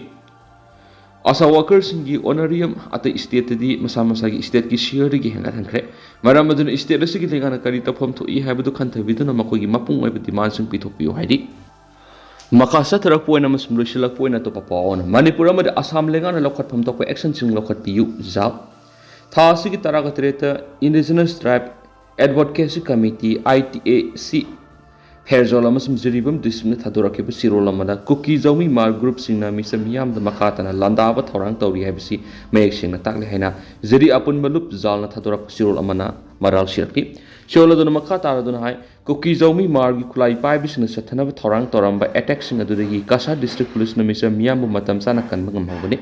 ASHA workers ꯁꯤꯡꯒꯤ honorarium ꯑꯇꯩ state ꯇꯗꯤ ꯃꯁꯥ ꯃꯁꯥꯒꯤ state ꯀꯤ share ꯗꯒꯤ ꯍꯦꯟꯒꯠꯍꯟꯈ꯭ꯔꯦ꯫ ꯃꯔꯝ ꯑꯗꯨꯅ state ꯑꯁꯤꯒꯤ ꯂꯩꯉꯥꯛꯅ ꯀꯔꯤ ꯇꯧꯐꯝ ꯊꯣꯛꯏ ꯍꯥꯏꯕꯗꯨ ꯈꯟꯊꯕꯤꯗꯨꯅ ꯃꯈꯣꯏꯒꯤ ꯃꯄꯨꯡ ꯑꯣꯏꯕ demand ꯁꯤꯡ ꯄꯤꯊꯣꯛꯄꯤꯌꯨ ꯍꯥꯏꯔꯤ꯫ ꯃꯈꯥ ꯆꯠꯊꯔꯛꯄ ꯑꯣꯏꯅ ꯑꯃꯁꯨꯡ ꯂꯣꯏꯁꯤꯜꯂꯛꯄ ꯑꯣꯏꯅ ꯑꯇꯣꯞꯄ ꯄꯥꯎ ꯑꯃꯅ, ꯃꯅꯤꯄꯨꯔ ꯑꯃꯗꯤ ꯑꯁꯥꯝ ꯂꯩꯉꯥꯛꯅ ꯂꯧꯈꯠꯐꯝ ꯊꯣꯛꯄ action ꯁꯤꯡ ꯂꯧꯈꯠꯄꯤꯌꯨ, ꯖꯥꯎ꯫ ꯊꯥ ꯑꯁꯤꯒꯤ ꯇꯔꯥꯒ ꯇꯔꯦꯠꯇ Indigenous Tribe Advocacy Committee, I T A C, Pherzawl ꯑꯃꯁꯨꯡ ꯖꯤꯔꯤꯕꯥꯝ district ꯅ ꯊꯥꯗꯣꯔꯛꯈꯤꯕ ꯆꯦꯔꯣꯜ ꯑꯃꯗ ꯀꯨꯀꯤ ꯖꯧꯃꯤ ꯃꯥꯔ group ꯁꯤꯡꯅ ꯃꯤꯆꯝ ꯃꯤꯌꯥꯝꯗ ꯃꯈꯥ ꯇꯥꯅ ꯂꯥꯟꯗꯥꯕ ꯊꯧꯔꯥꯡ ꯇꯧꯔꯤ ꯍꯥꯏꯕꯁꯤ ꯃꯌꯦꯛ ꯁꯦꯡꯅ ꯇꯥꯛꯂꯦ ꯍꯥꯏꯅ ꯖꯤꯔꯤ ꯑꯄꯨꯟꯕ ꯂꯨꯞ ꯖꯥꯜꯅ ꯊꯥꯗꯣꯔꯛꯄ ꯆꯦꯔꯣꯜ ꯑꯃꯅ ꯃꯔꯥꯜ ꯁꯤꯔꯛꯂꯤ꯫ ꯆꯦꯔꯣꯜ ꯑꯗꯨꯅ ꯃꯈꯥ ꯇꯥꯔꯗꯨꯅ ꯍꯥꯏ, ꯀꯨꯀꯤ ꯖꯧꯃꯤ ꯃꯥꯔꯒꯤ ꯈꯨꯠꯂꯥꯏ ꯄꯥꯏꯕꯁꯤꯡꯅ ꯆꯠꯊꯅꯕ ꯊꯧꯔꯥꯡ ꯇꯧꯔꯝꯕ attack ꯁꯤꯡ ꯑꯗꯨꯗꯒꯤ ꯀꯁꯥꯔ district police ꯅ ꯃꯤꯆꯝ ꯃꯤꯌꯥꯝꯕꯨ ꯃꯇꯝ ꯆꯥꯅ ꯀꯟꯕ ꯉꯝꯍꯧꯒꯅꯤ꯫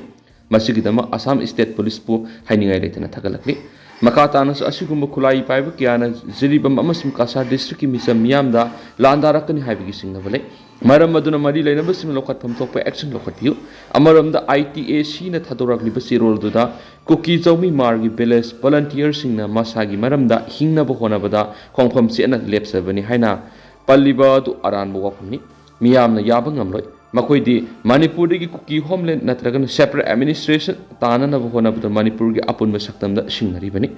ꯃꯁꯤꯒꯤꯗꯃꯛ ꯑꯁꯥꯝ state police ꯄꯨ ꯍꯥꯏꯅꯤꯡꯉꯥꯏ ꯂꯩꯇꯅ ꯊꯥꯒꯠꯂꯛꯂꯤ꯫ ꯃꯈꯥ ꯇꯥꯅꯁꯨ ꯑꯁꯤꯒꯨꯝꯕ ꯈꯨꯠꯂꯥꯏ ꯄꯥꯏꯕ ꯀꯌꯥꯅ ꯖꯤꯔꯤꯕꯥꯝ ꯑꯃꯁꯨꯡ ꯀꯁꯥꯔ district ꯀꯤ ꯃꯤꯆꯝ ꯃꯤꯌꯥꯝꯗ ꯂꯥꯟꯗꯥꯔꯛꯀꯅꯤ ꯍꯥꯏꯕꯒꯤ ꯆꯤꯡꯅꯕ ꯂꯩ꯫ ꯃꯔꯝ ꯑꯗꯨꯅ ꯃꯔꯤ ꯂꯩꯅꯕꯁꯤꯡꯅ ꯂꯧꯈꯠꯐꯝ ꯊꯣꯛꯄ action ꯂꯧꯈꯠꯄꯤꯌꯨ꯫ ꯑꯃꯔꯣꯝꯗ, I T A C ꯅ ꯊꯥꯗꯣꯔꯛꯂꯤꯕ ꯆꯦꯔꯣꯜꯗꯨꯗ ꯀꯨꯀꯤ ꯖꯧꯃꯤ ꯃꯥꯔꯒꯤ village volunteer ꯁꯤꯡꯅ ꯃꯁꯥꯒꯤ ꯃꯔꯝꯗ ꯍꯤꯡꯅꯕ ꯍꯣꯠꯅꯕꯗ ꯈꯣꯡꯐꯝ ꯆꯦꯠꯅ ꯂꯦꯞꯆꯕꯅꯤ ꯍꯥꯏꯅ ꯄꯜꯂꯤꯕ ꯑꯗꯨ ꯑꯔꯥꯟꯕ ꯋꯥꯐꯝꯅꯤ꯫ ꯃꯤꯌꯥꯝꯅ ꯌꯥꯕ ꯉꯝꯂꯣꯏ꯫ ꯃꯈꯣꯏꯗꯤ ꯃꯅꯤꯄꯨꯔꯗꯒꯤ ꯀꯨꯀꯤ homeland ꯅꯠꯇ꯭ꯔꯒꯅ separate administration ꯇꯥꯅꯅꯕ ꯍꯣꯠꯅꯕꯗ ꯃꯅꯤꯄꯨꯔꯒꯤ ꯑꯄꯨꯟꯕ ꯁꯛꯇꯝꯗ ꯁꯤꯡꯅꯔꯤꯕꯅꯤ꯫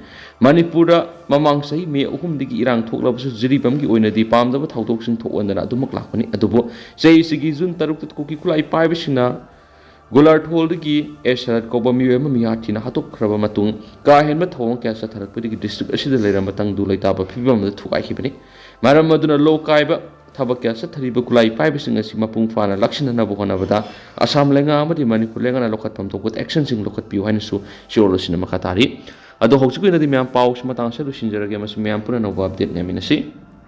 ꯃꯅꯤꯄꯨꯔꯗ ꯃꯃꯥꯡ ꯆꯍꯤ ꯃꯦ ꯑꯍꯨꯝꯗꯒꯤ ꯏꯔꯥꯡ ꯊꯣꯛꯂꯕꯁꯨ ꯖꯤꯔꯤꯕꯥꯝꯒꯤ ꯑꯣꯏꯅꯗꯤ ꯄꯥꯝꯗꯕ ꯊꯧꯗꯣꯛꯁꯤꯡ ꯊꯣꯛꯍꯟꯗꯅ ꯑꯗꯨꯃꯛ ꯂꯥꯛꯄꯅꯤ꯫ ꯑꯗꯨꯕꯨ ꯆꯍꯤꯁꯤꯒꯤ ꯖꯨꯟ ꯇꯔꯨꯛꯇ ꯀꯨꯀꯤ ꯈꯨꯠꯂꯥꯏ ꯄꯥꯏꯕꯁꯤꯡꯅ ꯒꯨꯂꯥꯔꯊꯣꯜꯗꯒꯤ ꯑꯦꯁ ꯁꯔꯠ ꯀꯧꯕ ꯃꯤꯑꯣꯏ ꯑꯃ ꯃꯤꯍꯥꯠ ꯊꯤꯅ ꯍꯥꯠꯇꯣꯛꯈ꯭ꯔꯕ ꯃꯇꯨꯡ, ꯀꯥ ꯍꯦꯟꯕ ꯊꯧꯑꯣꯡ ꯀꯌꯥ ꯆꯠꯊꯔꯛꯄꯗꯒꯤ district ꯑꯁꯤꯗ ꯂꯩꯔꯝꯕ ꯇꯪꯗꯨ ꯂꯩꯇꯥꯕ ꯐꯤꯕꯝ ꯑꯃꯗ ꯊꯨꯒꯥꯏꯈꯤꯕꯅꯤ꯫ ꯃꯔꯝ ꯑꯗꯨꯅ ꯂꯣ ꯀꯥꯏꯕ ꯊꯕꯛ ꯀꯌꯥ ꯆꯠꯊꯔꯤꯕ ꯈꯨꯠꯂꯥꯏ ꯄꯥꯏꯕꯁꯤꯡ ꯑꯁꯤ ꯃꯄꯨꯡ ꯐꯥꯅ ꯂꯥꯛꯁꯤꯟꯅꯅꯕ ꯍꯣꯠꯅꯕꯗ ꯑꯁꯥꯝ ꯂꯩꯉꯥꯛ ꯑꯃꯗꯤ ꯃꯅꯤꯄꯨꯔ ꯂꯩꯉꯥꯛꯅ ꯂꯧꯈꯠꯐꯝ ꯊꯣꯛꯄ action ꯁꯤꯡ ꯂꯧꯈꯠꯄꯤꯌꯨ ꯍꯥꯏꯅꯁꯨ ꯆꯦꯔꯣꯜ ꯑꯁꯤꯅ ꯃꯈꯥ ꯇꯥꯔꯤ꯫ ꯑꯗꯣ ꯍꯧꯖꯤꯛꯀꯤ ꯑꯣꯏꯅꯗꯤ ꯃꯌꯥꯝ ꯄꯥꯎꯁꯤ ꯃꯇꯥꯡ ꯑꯁꯤꯗ ꯂꯣꯏꯁꯤꯟꯖꯔꯒꯦ ꯑꯃꯁꯨꯡ ꯃꯌꯥꯝ ꯄꯨꯟꯅ ꯑꯅꯧꯕ update ꯉꯥꯏꯃꯤꯟꯅꯁꯤ꯫